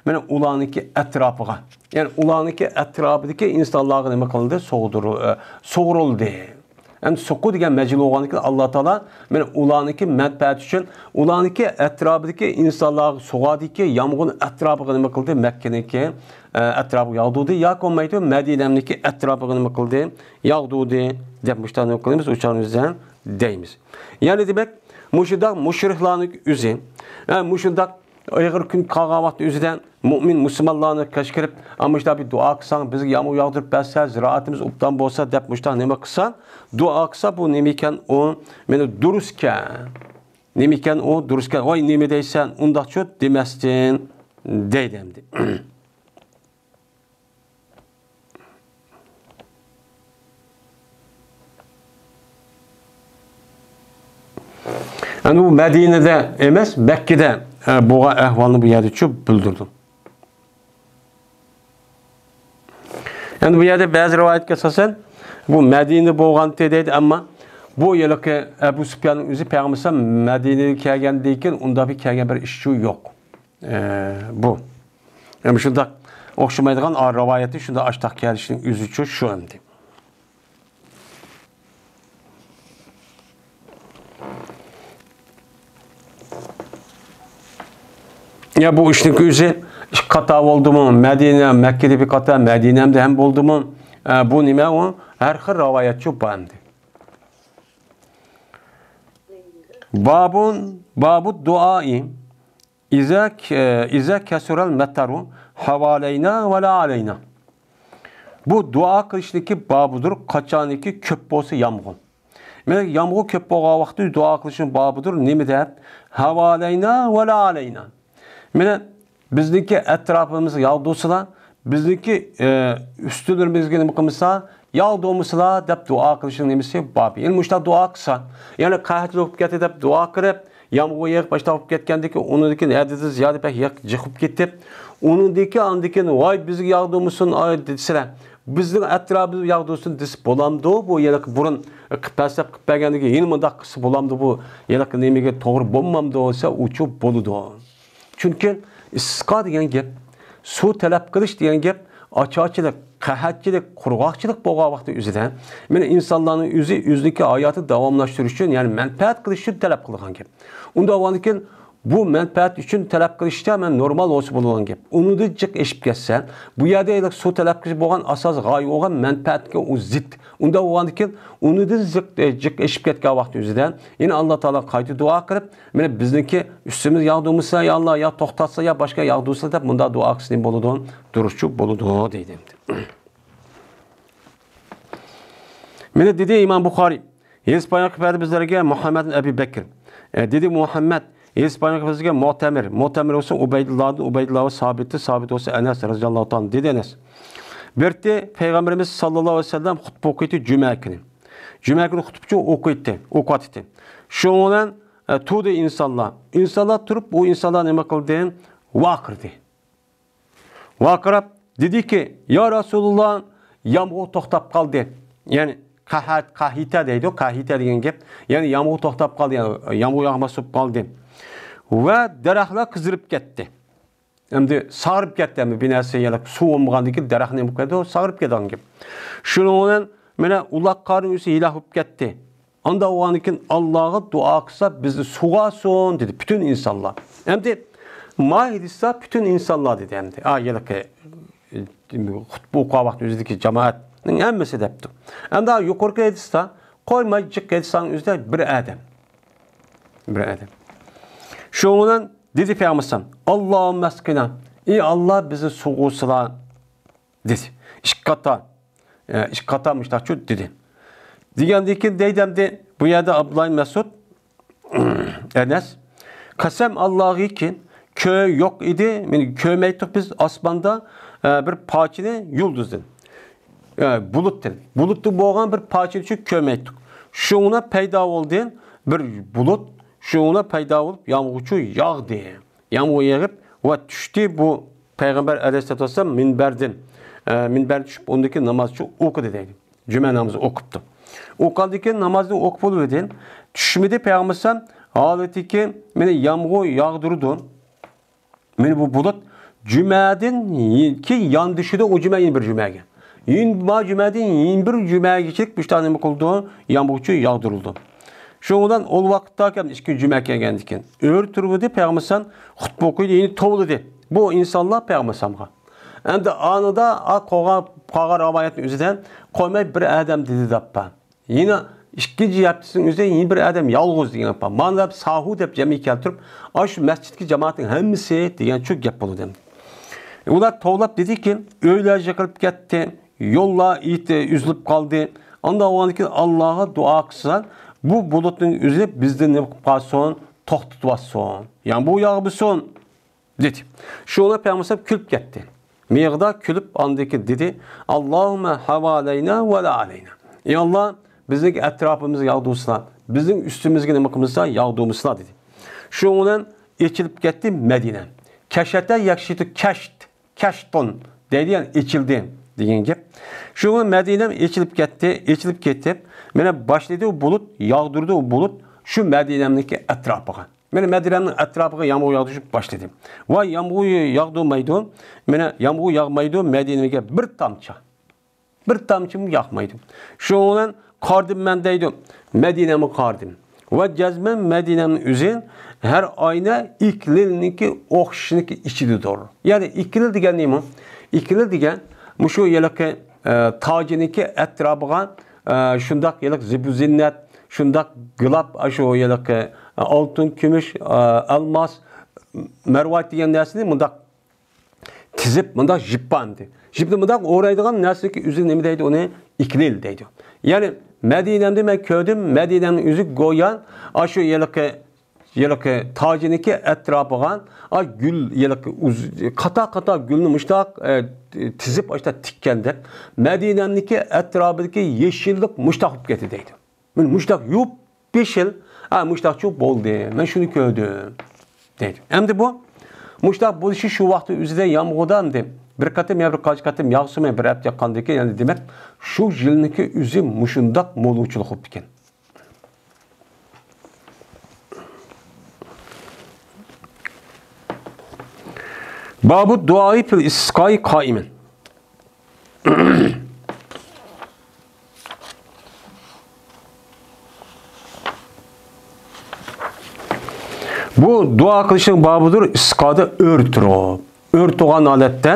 مانا ئۇلارنىڭكى ئەتراپىغا. يەنى ئۇلارنىڭكى ئەتراپىدىكى ئىنسانلارغا نېمە قىلدى؟ سوغدۇرۇ-، ئە، سۇغۇرۇلدى. ئەمدى سوقۇ دېگەن مەجھۇل بولغاندىكىن، ئاللا تائالا مانا ئۇلارنىڭكى مەنپەئەتى ئۈچۈن، ئۇلارنىڭكى ئەتراپىدىكى ئىنسانلارغا سوغادىكى يامغۇرنىڭ ئەتراپىغا نېمە قىلدى؟ مەككىنىڭكى، ئە، ئەتراپىغا ياغدۇردى ياكى بولمايدۇ، مەدىنەنىڭكى ئەتراپىغا نېمە قىلدى؟ ياغدۇردى دەپ مۇشۇنداق نېمە قىلىمىز، ئۇچارىمىزدا دەيمىز. يەنى دېمەك، مۇشۇنداق مۇشرىكلارنىڭ ئۆزى، ھە، مۇشۇنداق ئېغىر كۈن قالغان ۋاقىت ئۆزىدە مۇئمىن مۇسۇلمانلارنى كەچكۈرۈپ، ئا، مۇشۇنداق بىر دۇئا قىلساڭ، بىزگە يامغۇر ياغدۇرۇپ بەرسە، زىرائىتىمىز ئوبدان بولسا، دەپ مۇشۇنداق نېمە قىلسا، دۇئا قىلسا، بۇ نېمىكەن ئۇ؟ مانا دۇرۇسكەن. نېمىكەن ئۇ؟ دۇرۇسكەن. ۋاي، نېمە دەيسەن؟ ئۇنداقچۇ دېمەستىن، دەيدۇ ئەمدى. ئەمدى بۇ مەدىنىدە ئەمەس، مەككىدە، ئە، بولغان ئەھۋالنى بۇ يەردىچۇ بىلدۈردۈم. ئەمدى بۇ يەردە بەزى رىۋايەتكە ئاساسەن، بۇ مەدىنىدە بولغانتى دەيدۇ، ئەمما بۇ ھېلىقى ئەبۇ سۇپياننىڭ ئۆزى پەيغەمبەر ئەلەيھىسسالام مەدىنىگە كەلگەندىن كېيىن ئۇنداق بىر كەلگەن بىر ئىشچۇ يوق. ئە، بۇ. ئەمدى شۇنداق ئوخشىمايدىغان، ئا، رىۋايەتنى شۇنداق ئاشتاق كېلىشنىڭ ئۆزىچۇ شۇ ئەمدى. يا بۇ ئىشنىڭ ئۆزى ئىككى قاتا بولدىمۇ؟ مەدىنە، مەككىدە بىر قاتا، مەدىنەمدە ھەم بولدىمۇ؟ ئە، بۇ نېمە ئۇ؟ ھەر خىل رىۋايەتچۇ بار ئەمدى. بابۇن، بابۇ دۇئائى. ئىزا، ئىزا كەسۇرەل مەتەرۇ ھاۋالەينا ۋە لا ئەلەينا. بۇ دۇئا قىلىشنىڭكى بابىدۇر، قاچانكى كۆپ بولسا يامغۇر. مەن يامغۇر كۆپ بولغان ۋاقىتتا دۇئا قىلىشنىڭ بابىدۇر. نېمە دەپ؟ ھاۋالەينا ۋە لا ئەلەينا. مانا بىزنىڭكى ئەتراپىمىزغا ياغدۇرسىلا، بىزنىڭكى، ئە، ئۈستىلىرىمىزگە نېمە قىلمىسا، ياغدۇرمىسىلا دەپ دۇئا قىلىشنىڭ نېمىسى بار. يەنى مۇشۇنداق دۇئا قىلسا، يەنى قەھەت بولۇپ كەتتى دەپ دۇئا قىلىپ، يامغۇر يېغىپ باشلاپ بولۇپ كەتكەندىن كېيىن، ئۇنىڭدىن كېيىن ھەددىدىن زىيادە بەك ياق جىق بولۇپ كېتىپ، ئۇنىڭدىن كېيىن، ئاندىن كېيىن، ۋاي، بىزگە ياغدۇرمىسۇن، ئاي، دېسىلە، بىزنىڭ ئەتراپىمىزغا ياغدۇرسۇن دېسە بولامدۇ؟ بۇ يەنە بۇرۇن قىلىپ پەسلەپ قىلىپ بەرگەندىن كېيىن يەنە مۇنداق قىلسا بولامدۇ؟ بۇ يەنە نېمىگە توغرا بولمامدۇ دېسە، ئۇچۇ بولىدۇ. چۈنكى ئىستىسقا دېگەن گەپ، سۇ تەلەپ قىلىش دېگەن گەپ ئاچارچىلىق، قەھەتچىلىك، قۇرغاقچىلىق بولغان ۋاقىتتا ئۆزىدە، مانا ئىنسانلارنىڭ ئۆزى ئۆزىنىڭكى ھاياتىنى داۋاملاشتۇرۇش ئۈچۈن، يەنى مەنپەئەت قىلىش ئۈچۈن تەلەپ قىلغان گەپ. ئۇنداق بولغاندىن كېيىن بۇ مەنپەئەت ئۈچۈن تەلەپ قىلىشتا مەن نورمال بولسا بولىدىغان گەپ. ئۇنىڭدىن جىق ئېشىپ كەتسە، بۇ يەردە ھېلىقى سۇ تەلەپ قىلىش بولغان ئاساس غايە بولغان مەنپەئەتكە ئۇ زىت. ئۇنداق بولغاندىن كېيىن ئۇنىڭدىن زىق، جىق ئېشىپ كەتكەن ۋاقىت ئۆزىدە يەنە ئاللا تائالاغا قايتا دۇئا قىلىپ، مانا بىزنىڭكى ئۈستىمىزگە ياغدۇرمىسا يا ئاللا، يا توختاتسا يا باشقا ياغدۇرسا دەپ مۇنداق دۇئا قىلسا نېمە بولىدۇ؟ دۇرۇسچۇ بولىدۇ دەيدۇ. مانا دېدى ئىمام بۇخارىي، ھېدىس بايان قىلىپ بەردى بىزلەرگە مۇھەممەد ئەبى بەكر. ئە، دېدى مۇھەممەد، ھېدىس بايان قىلىپ بىزگە مۇئتەمىر، مۇئتەمىر بولسا ئۇبەيدۇللاھدىن، ئۇبەيدۇللاھ ۋە سابىتتىن، سابىت بولسا ئەنەس رەزىياللاھۇ تائالا دېدى ئەنەس. بىرتى پەيغەمبىرىمىز ساللاللاھۇ ئەلەيھى ۋەسەللەم خۇتبە ئوقۇيتتى جۈمە كۈنى. جۈمە كۈنى خۇتبىچۇ ئوقۇيتتى، ئوقۇۋاتىتتى. شۇنىڭ بىلەن، ئە، تۇردى ئىنسانلار. ئىنسانلار تۇرۇپ، ئۇ ئىنسانلار نېمە قىلدى؟ ۋارقىرىدى. ۋارقىراپ دېدىكى، يا رەسۇلۇللا، يامغۇر توختاپ قالدى. يەنى قەھەت، قەھىتە دەيدۇ، قەھىتە دېگەن گەپ. يەنى يامغۇر توختاپ قالدى، يەنى يامغۇر ياغماس بولۇپ قالدى. ۋە دەرەخلەر قىزىرىپ كەتتى. ئەمدى ساغىرىپ كەتتى، ئەمدى بىر نەرسە يەنە سۇ بولمىغاندىن كېيىن دەرەخ نېمە بولۇپ كېتىدۇ؟ ساغىرىپ كېتىدىغان گەپ. شۇنىڭ بىلەن مانا ئۇلاق قارنى ئۆزى ھېلاك بولۇپ كەتتى. ئاندا بولغاندىن كېيىن ئاللاغا دۇئا قىلسا بىزنى سۇغارسۇن دېدى پۈتۈن ئىنسانلار. ئەمدى ما ھېدىستا پۈتۈن ئىنسانلار دېدى ئەمدى. ئا، ھېلىقى، ئە، خۇتبە ئوقۇغان ۋاقىت ئۆزىدىكى جامائەتنىڭ ھەممىسى دەپتۇ. ئەمدى يۇقىرىقى ھېدىستا قويماي جىق ھېدىسنىڭ ئۆزىدە بىر ئادەم. بىر ئادەم. شۇنىڭ بىلەن دېدى پەيغەمبەر ئەلەيھىسسالام، ئاللاھۇممە ئەسقىنا، ئى ئاللا بىزنى سۇغۇرسىلا دېدى. ئىككى قاتا، ئە، ئىككى قاتا مۇشتاقچۇ دېدى. دېگەندىن كېيىن دەيدۇ ئەمدى بۇ يەردە ئابدۇللا ئىبن مەسئۇد، ئەنەس، قەسەم ئاللاغىكى، كۆ-، يوق ئىدى، مانا كۆرمەيتتۇق بىز ئاسماندا، ئە، بىر پارچىنى يۇلدۇزدىن، ئە، بۇلۇتتىن. بۇلۇتتا بولغان بىر پارچىنى چۈ كۆرمەيتتۇق. شۇڭا پەيدا بولدى بىر بۇلۇت، شۇڭا پەيدا بولۇپ يامغۇرچۇ ياغدى. يامغۇر يېغىپ ۋە چۈشتى. بۇ پەيغەمبەر ئەلەيھىسسالاتۇ ۋەسسالام مىنبەردىن، ئە، مىنبەردىن چۈشۈپ ئۇندىن كېيىن نامازچۇ ئوقۇدى دەيدۇ. جۈمە نامىزى ئوقۇپتۇ. ئوقۇغاندىن كېيىن نامازنى ئوقۇپ بولۇۋىدى. چۈشمىدى پەيغەمبەر ئەلەيھىسسالام ھالىتىكى مانا يامغۇر ياغدۇرىدۇ. مانا بۇ بۇلۇت جۈمەدىن كېيىن ياندىشىدۇ، ئۇ جۈمە يەنە بىر جۈمەگە. يەنە بۇ جۈمەدىن يەنە بىر جۈمەگىچىلىك مۇشۇنداق نېمە قىلىدۇ؟ يامغۇرچۇ ياغدۇرۇلىدۇ. شۇنىڭ بىلەن ئۇ ۋاقىتتا كەم ئىككىنچى جۈمە كەلگەندىن كېيىن ئۆرە تۇرۇۋىدى پەيغەمبەر ئەلەيھىسسالام خۇتبە ئوقۇيدۇ، يەنە توۋلىدى. بۇ ئىنسانلار پەيغەمبەر ئەلەيھىسسالامغا. ئەمدى ئانىدا قالغان، قالغان رىۋايەتنىڭ ئۆزىدە قويماي بىر ئادەم دېدى دەپ بار. يەنە ئىككىنچى ھەپتىسىنىڭ ئۆزىدە يەنە بىر ئادەم يالغۇز دېگەن گەپ بار. مانا دەپ ساھۇ دەپ جەمئىي كەلتۈرۈپ، ئاشۇ مەسچىتتىكى جامائەتنىڭ ھەممىسى دېگەن شۇ گەپ بولىدۇ. ئۇلار توۋلاپ دېدىكى، ئۆيلەر يىقىلىپ كەتتى، يوللار ئېتى ئۈزۈلۈپ قالدى. ئانداق بولغاندىن كېيىن ئاللاغا دۇئا قىلسا، بۇ بۇلۇتنىڭ ئۆزى بىزدىن نېمە قىلىپ قالسۇن، توختىتىۋاتسۇن. يامغۇر ياغمىسۇن. دېدى. شۇڭا پەيغەمبەر كۈلۈپ كەتتى. مىيىقىدا كۈلۈپ، ئاندىن كېيىن دېدى، ئاللاھۇممە ھاۋالەينا ۋە لا ئەلەينا. ئى ئاللا، بىزنىڭ ئەتراپىمىزغا ياغدۇرسىلا، بىزنىڭ ئۈستىمىزگە نېمە قىلمىسا، ياغدۇرمىسىلا، دېدى. شۇنىڭ بىلەن ئېچىلىپ كەتتى مەدىنە. كەشەتە يەكشىتۇ كەشت، كەشتۇن دەيدۇ، يەنى ئېچىلدى دېگەن گەپ. شۇنىڭ بىلەن مەدىنە ئېچىلىپ كەتتى، ئېچىلىپ كېتىپ، مانا باشلىدى ئۇ بۇلۇت، ياغدۇردى ئۇ بۇلۇت شۇ مەدىنەنىڭكى ئەتراپىغا. مانا مەدىنەمنىڭ ئەتراپىغا يامغۇر ياغدۇرۇشۇپ باشلىدى. ۋە يامغۇر ياغدۇرمايدۇ. مانا يامغۇر ياغمايدۇ مەدىنىگە بىر تامچە. بىر تامچىمۇ ياغمايدۇ. شۇنىڭ بىلەن قارىدىم مەن دەيدۇ. مەدىنەمگە قارىدىم. ۋە جەزمەن مەدىنەمنىڭ ئۆزى ھەر ئاينى ئىكلىلنىڭكى ئوخشىشىنىڭكى ئىچىدىدۇر. يەنى ئىكلىل دېگەن نېمە؟ ئىكلىل دېگەن مۇشۇ ھېلىقى، ئە، تاجىنىڭكى ئەتراپىغا، ئە، شۇنداق ھېلىقى زىبۇ زىننەت، شۇنداق گىلاپ، ئاشۇ ھېلىقى، ئە، ئالتۇن، كۈمۈش، ئە، ئالماس، مەرۋايىت دېگەن نەرسىنى مۇنداق تىزىپ، مۇنداق جىپپا ئەمدى. جىپنى مۇنداق ئورايدىغان نەرسىنىڭكى ئۆزى نېمە دەيدۇ؟ ئۇنى ئىكلىل دەيدۇ. يەنى مەدىنەمدە مەن كۆردۈم، مەدىنەمنىڭ ئۆزى گويا ئاشۇ ھېلىقى، ھېلىقى تاجىنىڭكى ئەتراپىغا، ئا، گۈل، ھېلىقى ئۇز-، قاتار-قاتار گۈلنى مۇشتاق، ئە، تىزىپ، ئاشتا تىككەندەك، مەدىنەمنىڭكى ئەتراپىدىكى يېشىللىق مۇشتاق بولۇپ كەتتى دەيدۇ. مانا مۇشتاق يوپيېشىل، ھە، مۇشتاقچۇ بولدى. مەن شۇنى كۆردۈم، دەيدۇ. ئەمدى بۇ مۇشتاق بولۇشى شۇ ۋاقىتتا ئۆزىدە يامغۇردا ئەمدى بىر قېتىم يا بىر قانچە قېتىم ياغسىمۇ، بىر ھەپتە ياغقاندىن كېيىن، يەنە دېمەك، شۇ يىلنىڭكى ئۆزى مۇشۇنداق مولىغۇچىلىق بوپتىكەن. بابۇ دۇئائى فىل ئىستىسقائى قائىمەن. بۇ دۇئا قىلىشنىڭ بابىدۇر، ئىستىسقادا ئۆرە تۇرۇپ. ئۆرە تۇرغان ھالەتتە،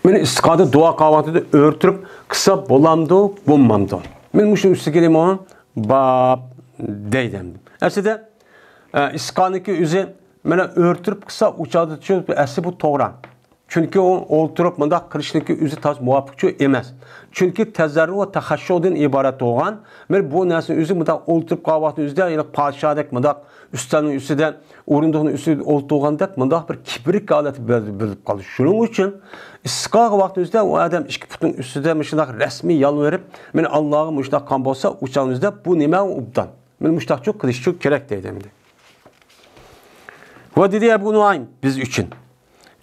مانا ئىستىسقادا دۇئا قىلغان ۋاقتىدا ئۆرە تۇرۇپ قىلسا بولامدۇ، بولمامدۇ؟ مانا مۇشۇ ئۈستىگە نېمە باب دەيدۇ. ئەسلىدە، ئە، ئىستىسقانىڭكى ئۆزى مانا ئۆرە تۇرۇپ قىلسا، ئۇ چاغدا شۇ ئەسلى بۇ توغرا. چۈنكى ئۇ ئولتۇرۇپ مۇنداق قىلىشنىڭكى ئۆزى تاس مۇۋاپىقچۇ ئەمەس. چۈنكى تەزەررۇ ۋە تەخەششۇدىن ئىبارەت بولغان، مانا بۇ نەرسىنىڭ ئۆزى مۇنداق ئولتۇرۇپ قالغان ۋاقتىنىڭ ئۆزىدە، يەنى پادىشاھدەك مۇنداق ئۈستەلنىڭ ئۈستىدە، ئورۇندۇقنىڭ ئۈستىدە ئولتۇرغاندەك مۇنداق بىر كىبرىك ھالەتتە بىل-، بىلىنىپ قالدى. شۇنىڭ ئۈچۈن ئىستىسقاغا ۋاقتىنىڭ ئۆزىدە ئۇ ئادەم ئىككى پۇتىنىڭ ئۈستىدە مۇشۇنداق رەسمىي يالۋۇرۇپ، مانا ئاللاغا مۇشۇنداق قىلغان بولسا، ئۇ چاغنىڭ ئۆزىدە بۇ نېمە ئوبدان؟ مانا مۇشۇنداقچۇ قىلىشچۇ كېرەك دەيدۇ ئەمدى. ۋە دېدى ئەبۇ نۇئايم بىز ئۈچۈن.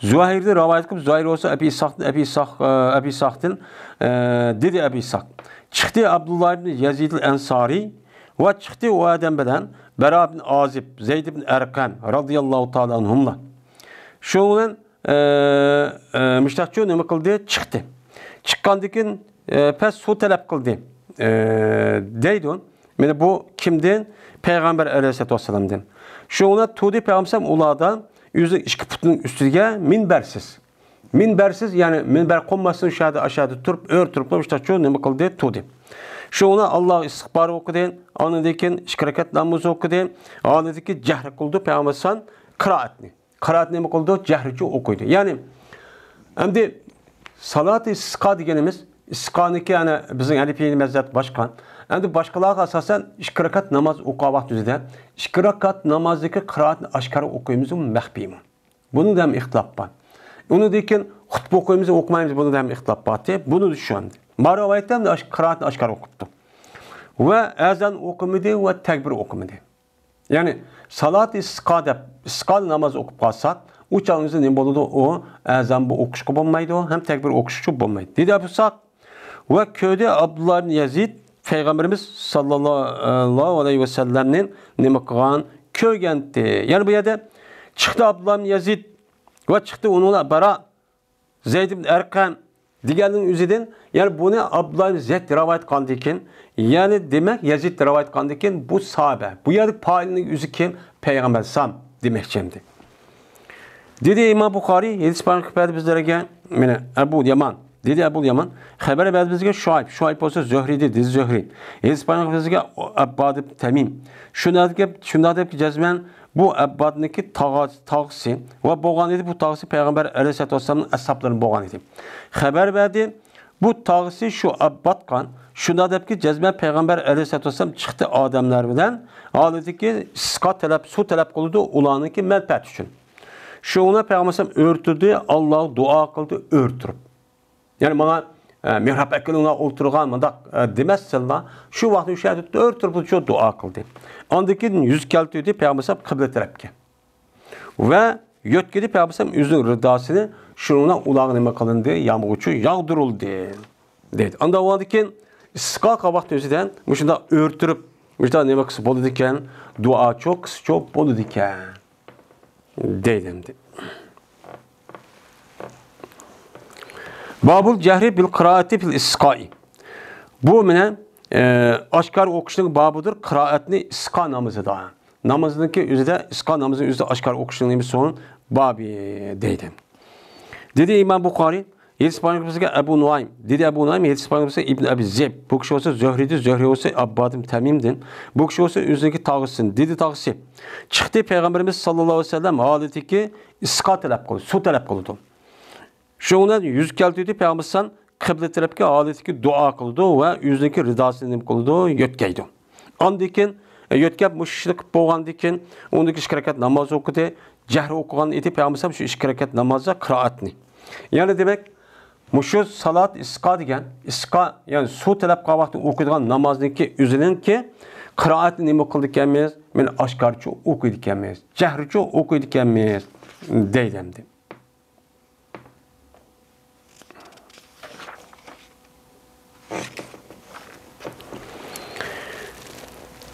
زۇھەيردىن رىۋايەت قىلىپ، زۇھەير بولسا ئەبى ئىسھاقتىن، ئەبى ئىسھاق، ئە، ئەبى ئىسھاقتىن، ئە، دېدى ئەبى ئىسھاق. چىقتى ئابدۇللا ئىبن يەزىد ئەنسارى ۋە چىقتى ئۇ ئادەم بىلەن بەرا بىن ئازىب، زەيد ئىبن ئەرقەم رازىياللاھۇ تائالا ئەنھۇملار. شۇنىڭ بىلەن، ئە، ئە، مۇشتاقچۇ نېمە قىلدى؟ چىقتى. چىققاندىن كېيىن، ئە، پەس سۇ تەلەپ قىلدى، ئە، دەيدۇ. مانا بۇ كىمدىن؟ پەيغەمبەر ئەلەيھىسسالاتۇ ۋەسسالامدىن. شۇڭا تۇردى پەيغەمبەر ئۇلاردا ئۆزىنىڭ ئىككى پۇتىنىڭ ئۈستىگە مىنبەرسىز. مىنبەرسىز، يەنى مىنبەر قونماستىن شۇ يەردە، ئاشۇ يەردە تۇرۇپ، ئۆرە تۇرۇپلا مۇشۇنداق نېمە قىلدى، تۇردى. شۇڭا ئاللاغا ئىستىغپار ئوقۇدى، ئاندىن كېيىن ئىككى رەكەت ناماز ئوقۇدى، ئاندىن كېيىن جەھرى قىلدى پەيغەمبەر ئەلەيھىسسالام قىرائەتنى. قىرائەت نېمە قىلىدۇ؟ جەھرىچە ئوقۇيدۇ. يەنى، ئەمدى سالاتى ئىستىسقا دېگىنىمىز، ئىستىسقانىڭكى، يەنى بىزنىڭ ھەنىفىي مەزھەپ باشقا. ئەمدى باشقىلارغا ئاساسەن ئىككى رەكەت ناماز ئوقۇغان ۋاقتىمىزدا، ئىككى رەكەت نامازدىكى قىرائەتنى ئاشكارا ئوقۇيمىزمۇ، مەخپىيمۇ؟ بۇنىڭدا ھەم ئىختىلاپ بار. ئۇنىڭدىن كېيىن خۇتبە ئوقۇيمىز، ئوقۇمايمىز، بۇنىڭدا ھەم ئىختىلاپ بار. بۇنى چۈشەندى. ما رىۋايەتتە ھەم ئاش-، قىرائەتنى ئاشكارا ئوقۇپتۇ. ۋە ئەزان ئوقۇمىدى ۋە تەكبىر ئوقۇمىدى. يەنى سالات ئىستىسقا دەپ، ئىستىسقا ناماز ئوقۇپ قالساق، ئۇ چاغدا نېمە بولىدۇ؟ ئۇ ئەزان بۇ ئوقۇشقا بولمايدۇ، ھەم تەكبىر ئوقۇشقا بولمايدۇ. دېدى ئەبۇ ئىسھاق ۋە كۆردى ئابدۇللا ئىبن يەزىد پەيغەمبىرىمىز ساللاللاھۇ ئەلەيھى ۋەسەللەمنى نېمە قىلغان؟ كۆرگەنتى. يەنى بۇ يەردە چىقتى ئابدۇللا ئىبن يەزىد ۋە چىقتى ئۇنىڭ بىلەن بەرا زەيد ئىبن ئەرقەم دېگەننىڭ ئۆزىدىن، يەنى بۇنى ئابدۇللا ئىبن زەيد رىۋايەت قىلغاندىن كېيىن، يەنى دېمەك، يەزىد رىۋايەت قىلغاندىن كېيىن، بۇ ساھابە. بۇ يەردىكى پائىلنىڭ ئۆزى كىم؟ پەيغەمبەر ئەلەيھىسسالام دېمەكچى ئەمدى. دېدى ئىمام بۇخارىي، ھەدىس بايان قىلىپ بەردى بىزلەرگە، مانا، ئەبۇ يامان. دېدى ئەبۇ يامان، خەۋەر بەردى بىزگە شۇئەيب. شۇئەيب بولسا زۆھرىيدى، دېدى زۆھرىي. ھەدىس بايان قىلىپ بىزگە ئەبباد ئىبن تەمىم. شۇنداق دەپ، شۇنداق دەپ جەزمەن بۇ ئەببادنىڭكى تاغا-، تاغىسى ۋە بولغان ئىدى، بۇ تاغىسى پەيغەمبەر ئەلەيھىسسالاتۇ ۋەسسالامنىڭ ئەسھابلىرى بولغان ئىدى. خەۋەر بەردى، بۇ تاغىسى شۇ ئەببادقا، شۇنداق دەپكى، جەزمەن پەيغەمبەر ئەلەيھىسسالاتۇ ۋەسسالام چىقتى ئادەملەر بىلەن، ھالىتىكى ئىستىسقا تەلەپ، سۇ تەلەپ قىلىدۇ، ئۇلارنىڭكى مەنپەئەتى ئۈچۈن. شۇڭا پەيغەمبەر ئەلەيھىسسالام ئۆرە تۇردى، ئاللاغا دۇئا قىلدى ئۆرە تۇرۇپ. يەنى ماڭا، ئە، مېھراب ئەكېلىڭلار ئولتۇرغان مۇنداق، ئە، دېمەسسىنلا، شۇ ۋاقىتتا شۇ يەردە ئۆرە تۇرۇپ شۇ دۇئا قىلدى. ئاندىن كېيىن يۈز كەلتۈردى پەيغەمبەر قىبلە تەرەپكە. ۋە يۆتكىدى پەيغەمبەر ئۆزىنىڭ رىداسىنى، شۇنىڭ بىلەن ئۇلارغا نېمە قىلىندى؟ يامغۇرچۇ ياغدۇرۇلدى، دەيدۇ. ئاندىن كېيىن ئىستىسقا قىلغان ۋاقتى ئۆزىدە مۇشۇنداق ئۆرە تۇرۇپ، مۇشۇنداق نېمە قىلسا بولىدىكەن، دۇئاچۇ قىلسىچۇ بولىدىكەن، دەيدۇ ئەمدى. بابۇل جەھرى بىل قىرائەتى فىل ئىستىسقائى. بۇ مانا، ئە، ئاشكارا ئوقۇشنىڭ بابىدۇر، قىرائەتنى ئىستىسقا نامىزىدا. نامازنىڭكى ئۆزىدە، ئىستىسقا نامىزىنىڭ ئۆزىدە ئاشكارا ئوقۇشنىڭ نېمىسى سورۇن؟ بابى دەيدۇ. دېدى ئىمام بۇخارى، ھەدىس پەيغەمبىرىمىزگە ئەبۇ نۇئايم، دېدى ئەبۇ نۇئايم، ھەدىس پەيغەمبىرىمىزگە ئىبن ئەبى زىب، بۇ كىشى بولسا زۆھرىدىن، زۆھرى بولسا ئاببادىن تەمىمدىن، بۇ كىشى بولسا ئۆزىنىڭكى تاغىسىدىن، دېدى تاغىسى. چىقتى پەيغەمبىرىمىز ساللاللاھۇ ئەلەيھى ۋەسەللەم ھالىتىكى ئىستىسقا تەلەپ قىلدى، سۇ تەلەپ قىلىدۇ. شۇنىڭ بىلەن يۈز كەلتۈردى پەيغەمبەر ئەلەيھىسسالام قىبلە تەرەپكە ھالىتىكى دۇئا قىلىدۇ ۋە ئۆزىنىڭكى رىداسىنى نېمە قىلىدۇ؟ يۆتكەيدۇ. ئاندىن كېيىن، ئە، يۆتكەپ مۇشۇ ئىشنى قىلىپ بولغاندىن كېيىن، ئۇندىن كېيىن ئىككى رەكەت ناماز ئوقۇدى. جەھرى ئوقۇغان ئىدى پەيغەمبەر ئەلەيھىسسالام شۇ ئىككى رەكەت نامازدا قىرائەتنى. يەنى دېمەك، مۇشۇ سالات ئىستىسقا دېگەن، ئىستىسقا، يەنى سۇ تەلەپ قىلغان ۋاقىتتا ئوقۇيدىغان نامازنىڭكى ئۆزىنىڭكى قىرائەتنى نېمە قىلىدىكەنمىز؟ مانا ئاشكارىچۇ ئوقۇيدىكەنمىز، جەھرىچۇ ئوقۇيدىكەنمىز، دەيدۇ ئەمدى.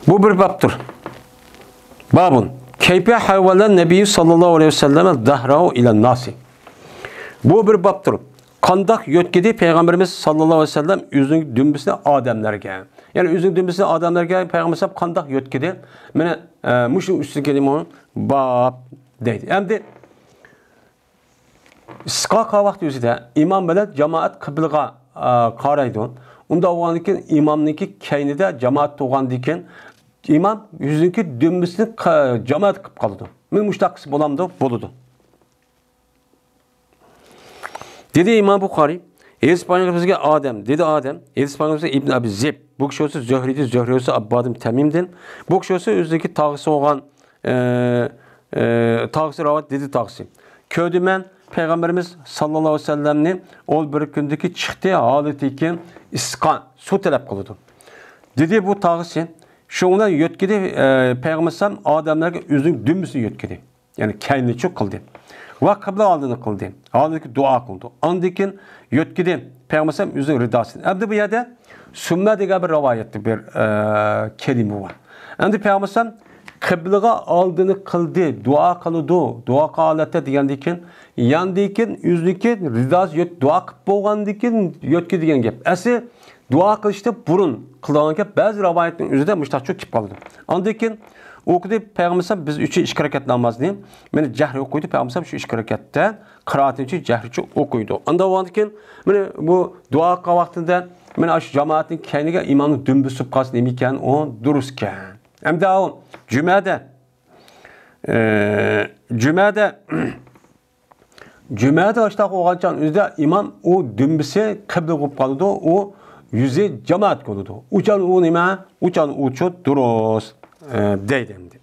بۇ بىر بابتۇر. بابۇن. كەيپە ھەۋۋەلە نەبىييۇ ساللاللاھۇ ئەلەيھى ۋەسەللەم دەھرەھۇ ئىلەن ناسى. بۇ بىر بابتۇر. قانداق يۆتكىدى پەيغەمبىرىمىز ساللاللاھۇ ئەلەيھى ۋەسەللەم ئۆزىنىڭ دۈمبىسىنى ئادەملەرگە؟ يەنى ئۆزىنىڭ دۈمبىسىنى ئادەملەرگە پەيغەمبەر قانداق يۆتكىدى؟ مانا، ئە، مۇشۇ ئۈستىگە باب دەيدۇ. ئەمدى ئىستىسقا قىلغان ۋاقتى ئۆزىدە ئىمام بىلەن جامائەت قىبلىغا، ئا، قارايدۇ. ئۇنداق بولغاندىن كېيىن ئىمامنىڭكى كەينىدە جامائەت تۇرغاندىن كېيىن ئىمام ئۆزىنىڭكى دۈمبىسىنى قا-، جامائەت قىلىپ قالىدۇ. مانا مۇشۇنداق قىلسا بولامدۇ؟ بولىدۇ. دېدى ئىمام بۇخارى، ھەدىس پەيغەمبىرىمىزگە ئادەم، دېدى ئادەم، ھەدىس پەيغەمبىرىمىزگە ئىبن ئەبى زىب، بۇ كىشى بولسا زۆھرىدىن، زۆھرى بولسا ئاببادىن تەمىمدىن، بۇ كىشى بولسا ئۆزىنىڭكى تاغىسى بولغان ئە، ئە، تاغىسى راۋايەت دېدى تاغىسى. كۆردۈم مەن پەيغەمبىرىمىز ساللاللاھۇ ئەلەيھى ۋەسەللەمنى، ئۇ بىر كۈندىكى چىقتى، ھالىتىكى ئىستىسقا، سۇ تەلەپ قىلىدۇ. دېدى بۇ تاغىسى. شۇنىڭ بىلەن يۆتكىدى، ئە، پەيغەمبەر ئەلەيھىسسالام ئادەملەرگە ئۆزىنىڭ دۈمبىسىنى يۆتكىدى. يەنى كەينىچۇ قىلدى. ۋە قىبلە ئالدىنى قىلدى. ھالىتىكى دۇئا قىلدى. ئاندىن كېيىن يۆتكىدى پەيغەمبەر ئەلەيھىسسالام ئۆزىنىڭ رىداسىنى. ئەمدى بۇ يەردە سۈممە دېگەن بىر رىۋايەتتە بىر، ئە، كەلىمە بار. ئەمدى پەيغەمبەر ئەلەيھىسسالام قىبلىغا ئالدىنى قىلدى، دۇئا قىلىدۇ، دۇئا قىلىۋاتىدۇ دېگەندىن كېيىن، ياندىن كېيىن ئۆزىنىڭكى رىداسى يۆت-، دۇئا قىلىپ بولغاندىن كېيىن يۆتكە دېگەن گەپ. ئەسلى دۇئا قىلىشتىن بۇرۇن قىلىدىغان گەپ، بەزى رىۋايەتنىڭ ئۆزىدە مۇشۇنداقچۇ كېلىپ قالىدۇ. ئاندىن كېيىن ئوقۇدى پەيغەمبەر ئەلەيھىسسالام بىز ئۈچۈن ئىككى رەكەت نامازنى، مانا جەھرى ئوقۇيدۇ پەيغەمبەر ئەلەيھىسسالام شۇ ئىككى رەكەتتە قىرائەتىنى جەھرىچە ئوقۇيدۇ. ئاندىن بولغاندىن كېيىن، مانا بۇ دۇئا قىلغان ۋاقتىدا، مانا ئاشۇ جامائەتنىڭ كەينىگە ئىمامنىڭ دۈمبىسى تۇرۇپ قالسا نېمە ئىكەن، ئۇ دۇرۇس ئىكەن. ئەمدى ئاۋۇ جۈمەدە، ئە، جۈمەدە، جۈمەدە ئاشتاق بولغان چاغ ئۆزىدە ئىمام ئۇ دۈمبىسى قىبلە بولۇپ قالىدۇ، ئۇ يۈزى جامائەتكە بولىدۇ. ئۇچان ئۇ نېمە؟ ئۇچان ئۇچۇ دۇرۇس، ئە، دەيدۇ ئەمدى.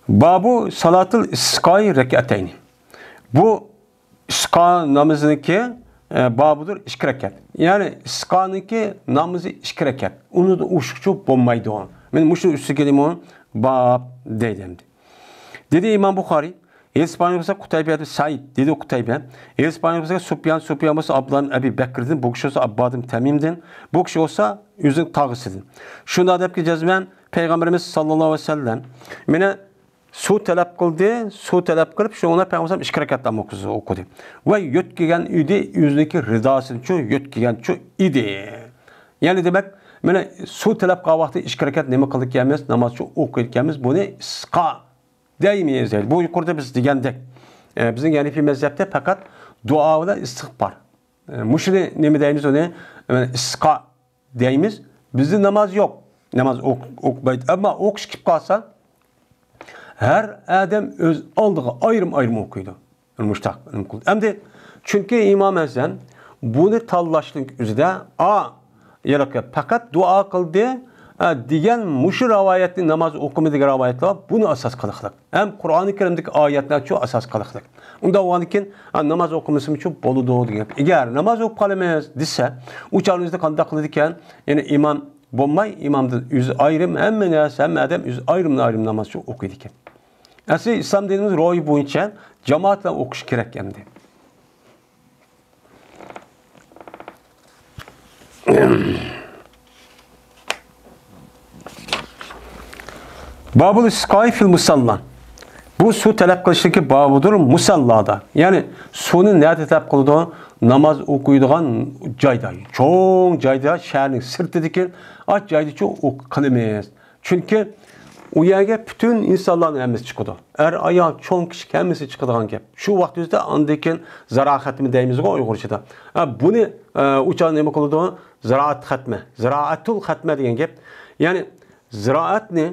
بابۇ سالاتىل ئىستىسقائى رەكئەتەينى. بۇ ئىستىسقا نامىزىنىڭكى، ئە، بابىدۇر ئىككى رەكەت. يەنى ئىستىسقانىڭكى نامىزى ئىككى رەكەت. ئۇنىڭدىن ئوشۇقچە بولمايدۇ. مانا مۇشۇ ئۈستىگە نېمە؟ باب دەيدۇ ئەمدى. دېدى ئىمام بۇخارى، ھەدىس پەيغەمبىرىمىزگە قۇتەيبە ئىبن سەئىد، دېدى قۇتەيبە. ھەدىس پەيغەمبىرىمىزگە سۇپيان، سۇپيان بولسا ئابدۇللا ئىبن ئەبى بەكىردىن، بۇ كىشى بولسا ئاببادىن تەمىمدىن، بۇ كىشى بولسا ئۆزىنىڭ تاغىسىدىن. شۇنداق دەپكى جەزمەن پەيغەمبىرىمىز ساللاللاھۇ ئەلەيھى ۋەسەللەم مانا سۇ تەلەپ قىلدى، سۇ تەلەپ قىلىپ، شۇڭا پەيغەمبەر ئىككى رەكەت ناماز ئوقۇدى. ۋە يۆتكىگەن ئىدى، ئۆزىنىڭكى رىداسىنىچۇ يۆتكىگەنچۇ ئىدى. يەنى دېمەك، مانا سۇ تەلەپ قىلغان ۋاقتى ئىككى رەكەت نېمە قىلىدىكەنمىز، نامازچۇ ئوقۇيدىكەنمىز، بۇنى ئىستىسقا دەيمىز. بۇ يۇقىرىدا بىز دېگەندەك، ئە، بىزنىڭ ھەنىفىي مەزھەپتە پەقەت دۇئا بىلەن ئىستىغپار. ئە، مۇشۇنى نېمە دەيمىز ئۇنى؟ ئە، ئىستىسقا دەيمىز. بىزدە ناماز يوق. ناماز ئوق-، ئوقۇمايدۇ. ئەمما ئوقۇش كېلىپ قالسا، ھەر ئادەم ئۆز ئالدىغا ئايرىم-ئايرىم ئوقۇيدۇ. مۇشتاق نېمە قىلدى. ئەمدى چۈنكى ئىمام ھەسەن بۇنى تاللاشنىڭ ئۆزىدە، ئا، يەنە پەقەت دۇئا قىلدى، ئە، دېگەن مۇشۇ رىۋايەتنى، ناماز ئوقۇمىدى دېگەن رىۋايەتلەر بۇنى ئاساس قىلىقلىق. ھەم قۇرئانى كەرىمدىكى ئايەتلەرچۇ ئاساس قىلىقلىق. ئۇنداق بولغاندىن كېيىن، ئا، ناماز ئوقۇمىسىمچۇ بولىدۇ دېگەن گەپ. ئەگەر ناماز ئوقۇپ قالىمىز دېسە، ئۇ چاغنىڭ ئۆزىدە قانداق قىلىدىكەن؟ يەنى ئىمام بولماي، ئىمامدىن ئۆزى ئايرىم، ھەممە نەرسە، ھەممە ئادەم ئۆزى ئايرىم-ئايرىم نامازچۇ ئوقۇيدىكەن. ئەسلى ئىسلام دىنىمىز روھى بويىچە جامائەت بىلەن ئوقۇش كېرەك ئەمدى. بابۇل ئىستىسقائى فىل مۇسەللا. بۇ سۇ تەلەپ قىلىشتىكى بابىدۇر مۇسەللادا. يەنى سۇنى نەدە تەلەپ قىلىدۇ؟ ناماز ئوقۇيدىغان جايدا، چوڭ جايدا، شەھەرنىڭ سىرتىدىكى ئاچ جايدىچۇ قىلىمىز. چۈنكى ئۇ يەرگە پۈتۈن ئىنسانلارنىڭ ھەممىسى چىقىدۇ. ئەر، ئايال، چوڭ، كىچىك ھەممىسى چىقىدىغان گەپ. شۇ ۋاقىت ئۆزىدە ئاندىن كېيىن زىرائەت خەتمە دەيمىزغۇ ئۇيغۇرچىدا. ھە، بۇنى، ئە، ئۇچان نېمە قىلىدۇ؟ زىرائەت خەتمە، زىرائەتۇل خەتمە دېگەن گەپ. يەنى زىرائەتنى،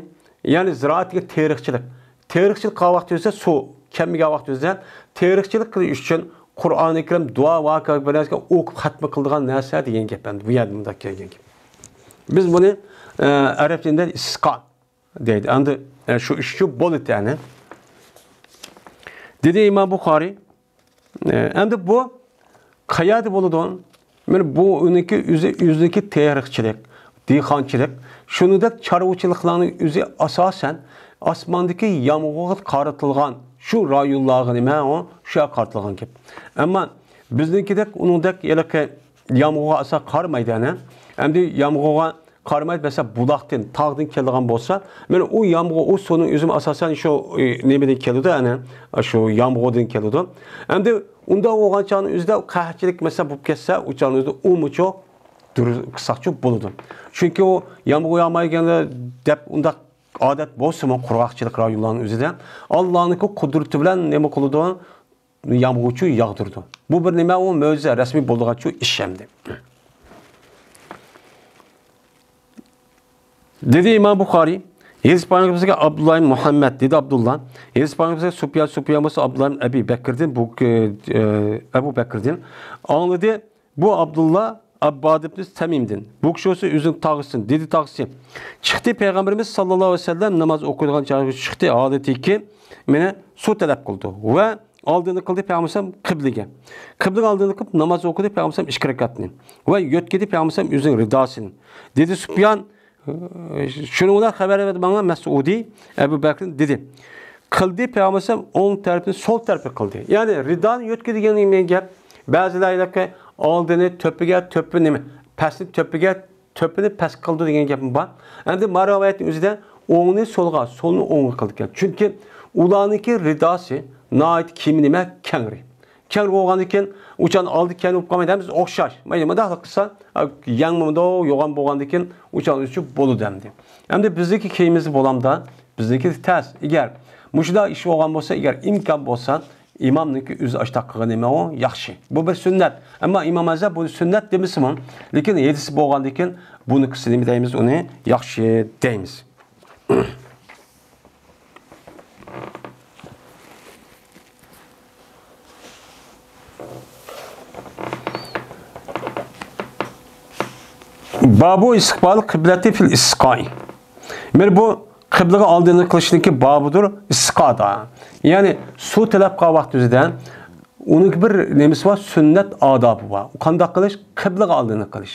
يەنى زىرائەتكە تېرىقچىلىق. تېرىقچىلىق قىلغان ۋاقتى ئۆزىدە سۇ كەلمىگەن ۋاقتى ئۆزىدە تېرىقچىلىق قىلىش ئۈچۈن قۇرئانى كەرىم، دۇئا ۋە ھاكاكى بىر نەرسىگە ئوقۇپ خەتمە قىلىدىغان نەرسە دېگەن گەپ. ئەمدى بۇ يەردە مۇنداق كەلگەن گەپ. بىز بۇنى، ئە، ئەرەب تىلىدا ئىستىسقا دەيدۇ. ئەمدى، ئە، شۇ ئىش شۇ بولىدۇ، يەنى. دېدى ئىمام بۇخارىي، ئە، ئەمدى بۇ قەيەردە بولىدۇ؟ مانا بۇ ئۇنىڭكى ئۆزى، ئۆزىنىڭكى تېرىقچىلىق، دېھقانچىلىق، شۇنىڭدەك چارۋىچىلىقلارنىڭ ئۆزى ئاساسەن ئاسماندىكى يامغۇرغا قارىتىلغان شۇ رايونلارغا نېمە ئۇ، شۇ يەرگە قارىتىلغان گەپ. ئەمما بىزنىڭكىدەك ئۇنىڭدەك ھېلىقى يامغۇرغا ئاساسەن قارىمايدۇ، ئەنە. ئەمدى يامغۇرغا قارىمايدۇ، مەسىلەن، بۇلاقتىن، تاغدىن كېلىدىغان بولسا، مانا ئۇ يامغۇر، ئۇ سۇنىڭ ئۆزىمۇ ئاساسەن شۇ، ئى، نېمىدىن كېلىدۇ، ئەنە، شۇ يامغۇردىن كېلىدۇ. ئەمدى ئۇنداق بولغان چاغنىڭ ئۆزىدە قەھەتچىلىك، مەسىلەن، بولۇپ كەتسە، ئۇ چاغنىڭ ئۆزىدە ئۇمۇچۇ دۇرۇس قىلساقچۇ بولىدۇ. چۈنكى ئۇ يامغۇر ياغمايدىغاندا دەپ ئۇنداق ئادەت بولسىمۇ، قۇرغاقچىلىق رايونلارنىڭ ئۆزىدە ئاللانىڭكى قۇدرىتى بىلەن نېمە قىلىدۇ؟ يامغۇرچۇ ياغدۇرىدۇ. بۇ بىر نېمە، ئۇ مۆجىزە، رەسمىي بولىدىغانچۇ ئىش ئەمدى. دېدى ئىمام بۇخارىي، ھەدىس پايغىمبىرىمىزگە ئابدۇللا ئىبن مۇھەممەد، دېدى ئابدۇللا. ھەدىس پايغىمبىرىمىزگە سۇپيان، سۇپيان بولسا ئابدۇللا ئىبن ئەبى بەكىردىن، بۇ، ئە، ئەبۇ بەكردىن. ئاڭلىدى، بۇ ئابدۇللا ئابباد ئىبن تەمىمدىن. بۇ كىشى بولسا ئۆزىنىڭ تاغىسىدىن، دېدى تاغىسى. چىقتى پەيغەمبىرىمىز ساللاللاھۇ ئەلەيھى ۋەسەللەم ناماز ئوقۇيدىغان جايغا چىقتى، ھالىتىكى مانا سۇ تەلەپ قىلدى. ۋە ئالدىنى قىلدى پەيغەمبەر قىبلىگە. قىبلىگە ئالدىنى قىلىپ ناماز ئوقۇدى پەيغەمبەر ئىككى رەكەتنى. ۋە يۆتكىدى پەيغەمبەر ئۆزىنىڭ رىداسىنى. دېدى سۇپيان، شۇنىڭ بىلەن خەۋەر بەردى ماڭا مەسئۇدى، ئەبۇ بەكرىن دېدى. قىلدى پەيغەمبەر ئوڭ تەرىپىنى سول تەرىپى قىلدى. يەنى رىدانى يۆتكە دېگەن نېمە گەپ؟ بەزىلەر ئالدىنى تۆپىگە، تۆپى نېمە؟ پەسنى تۆپىگە، تۆپىنى پەس قىلدى دېگەن گەپمۇ بار. ئەمدى ما رىۋايەتنىڭ ئۆزىدە ئوڭنى سولغا، سولنى ئوڭغا قىلىدىكەن. چۈنكى ئۇلارنىڭكى رىداسى ناھايىتى كېمى نېمە؟ كەڭرى. كەڭرى بولغاندىن كېيىن ئۇچان ئالدى كەينى بولۇپ قالمايدۇ، ھەممىسى ئوخشاش. مايلى، مۇنداقلا قىلسا، ئە، يەڭمىدۇ، يوغان بولغاندىن كېيىن ئۇچان ئۆزىچە بولىدۇ ئەمدى. ئەمدى بىزنىڭكى كىيىمىمىز بولامدا، بىزنىڭكى تەس. ئەگەر مۇشۇنداق ئىش بولغان بولسا، ئەگەر ئىمكان بولسا، ئىمامنىڭكى ئۆزى ئاشتاق قىلغىنى نېمە ئۇ؟ ياخشى. بۇ بىر سۈننەت. ئەمما ئىمام ئەزھەر بۇنى سۈننەت دېمىسىمۇ، لېكىن ھەدىسى بولغاندىن كېيىن بۇنى قىلسا نېمە دەيمىز؟ ئۇنى ياخشى دەيمىز. بابۇ ئىستىقبال قىبلەتى فىل ئىستىسقائى. مانا بۇ قىبلىگە ئالدىنى قىلىشنىڭكى بابىدۇر ئىستىسقادا. يەنى سۇ تەلەپ قىلغان ۋاقتىمىزدا ئۇنىڭ بىر نېمىسى بار، سۈننەت ئادابى بار. قانداق قىلىش؟ قىبلىگە ئالدىنى قىلىش.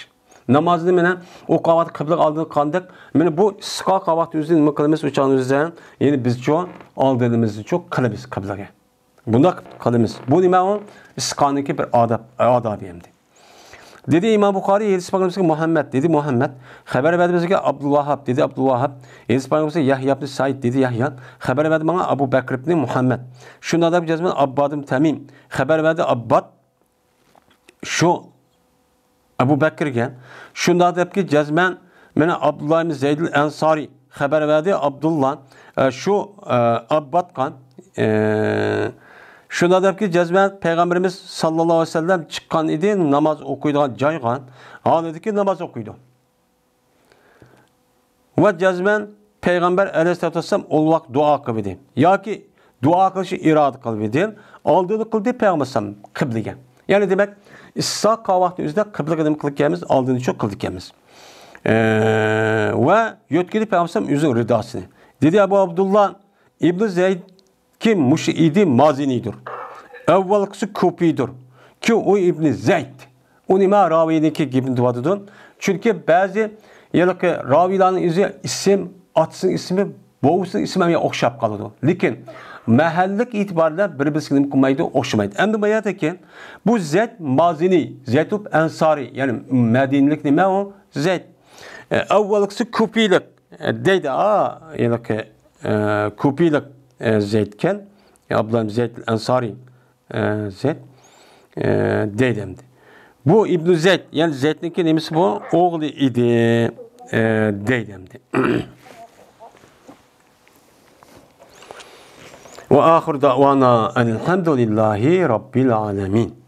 نامازنى مانا ئوقۇغان ۋاقىت قىبلىگە ئالدىنى قىلغاندەك، مانا بۇ ئىستىسقا قىلغان ۋاقتى ئۆزىنى نېمە قىلىمىز؟ ئۇ چاغنى ئۆزىدە، يەنى بىزچۇ ئالدىنىمىزچۇ قىلىمىز قىبلىگە. بۇنداق قىلىمىز. بۇ نېمە ئۇ؟ ئىستىسقانىڭكى بىر ئاداب، ئادابى ئەمدى. دېدى ئىمام بۇخارىي، ھەدىس پايغىمبىرىمىزگە مۇھەممەد، دېدى مۇھەممەد. خەۋەر بەردى بىزگە ئابدۇلۋاھاب، دېدى ئابدۇلۋاھاب. ھەدىس پايغىمبىرىمىزگە يەھيا ئىبنى سەئىد، دېدى يەھيا. خەۋەر بەردى ماڭا ئەبۇ بەكر ئىبنى مۇھەممەد. شۇنداق دەپ جەزمەن ئابباد ئىبنى تەمىم. خەۋەر بەردى ئابباد. شۇ ئەبۇ بەكرگە، شۇنداق دەپكى جەزمەن، مانا ئابدۇللا ئىبن زەيدىل ئەنسارى خەۋەر بەردى، ئابدۇللا، ئە، شۇ، ئە، ئابباتقا، ئە، شۇنداق دەپكى جەزمەن پەيغەمبىرىمىز ساللاللاھۇ ئەلەيھى ۋەسەللەم چىققان ئىدى ناماز ئوقۇيدىغان جايغا، ھالىدىكى ناماز ئوقۇيدۇ. ۋە جەزمەن پەيغەمبەر ئەلەيھىسسالاتۇ ۋەسسالام ئۇ ۋاقىت دۇئا قىلىۋىدى. ياكى دۇئا قىلىشنى ئىرادە قىلىۋىدى. ئالدىنى قىلدى پەيغەمبەر ئەلەيھىسسالام قىبلىگە. يەنى دېمەك، ئىستىسقا قىلغان ۋاقتى ئۆزىدە قىبلىگە نېمە قىلىدىكەنمىز؟ ئالدىنى شۇ قىلىدىكەنمىز. ئە، ۋە يۆتكىدى پەيغەمبەر ئەلەيھىسسالام ئۆزىنىڭ رىداسىنى. دېدى ئەبۇ ئابدۇللا ئىبنى زەيد كى مۇشۇ ئىدى مازىنىدۇر. ئەۋۋالقىسى كۇپىدۇر. كى ئۇ ئىبنى زەيد. ئۇ نېمە راۋىينىڭكى گېپىنى دېۋاتىدۇ؟ چۈنكى بەزى ھېلىقى راۋىيلارنىڭ ئۆزى ئىسىم، ئاتىسىنىڭ ئىسمى، بوۋىسىنىڭ ئىسمى ھەممىگە ئوخشاپ قالىدۇ. لېكىن مەھەللىلىك ئېتىبارى بىلەن بىر-بىرسىگە نېمە قىلمايدۇ؟ ئوخشىمايدۇ. ئەمدى بۇ يەردىكى بۇ زەيد مازىنى، زەيدۇل ئەنسارى، يەنى مەدىنىلىك نېمە ئۇ؟ زەيد. ئە، ئەۋۋەلكىسى كۇپىلىق، ئە، دەيدۇ. ئا، ھېلىقى، ئە، كۇپىلىق، ئە، زەيدكەن. ئابدۇللا زەيد ئەنسارى، ئە، زەيد، ئە، دەيدۇ ئەمدى. بۇ ئىبنۇ زەيد، يەنى زەيدنىڭكى نېمىسى بۇ؟ ئوغلى ئىدى، ئە، دەيدۇ ئەمدى. وآخر دعوانا أن الحمد لله رب العالمين.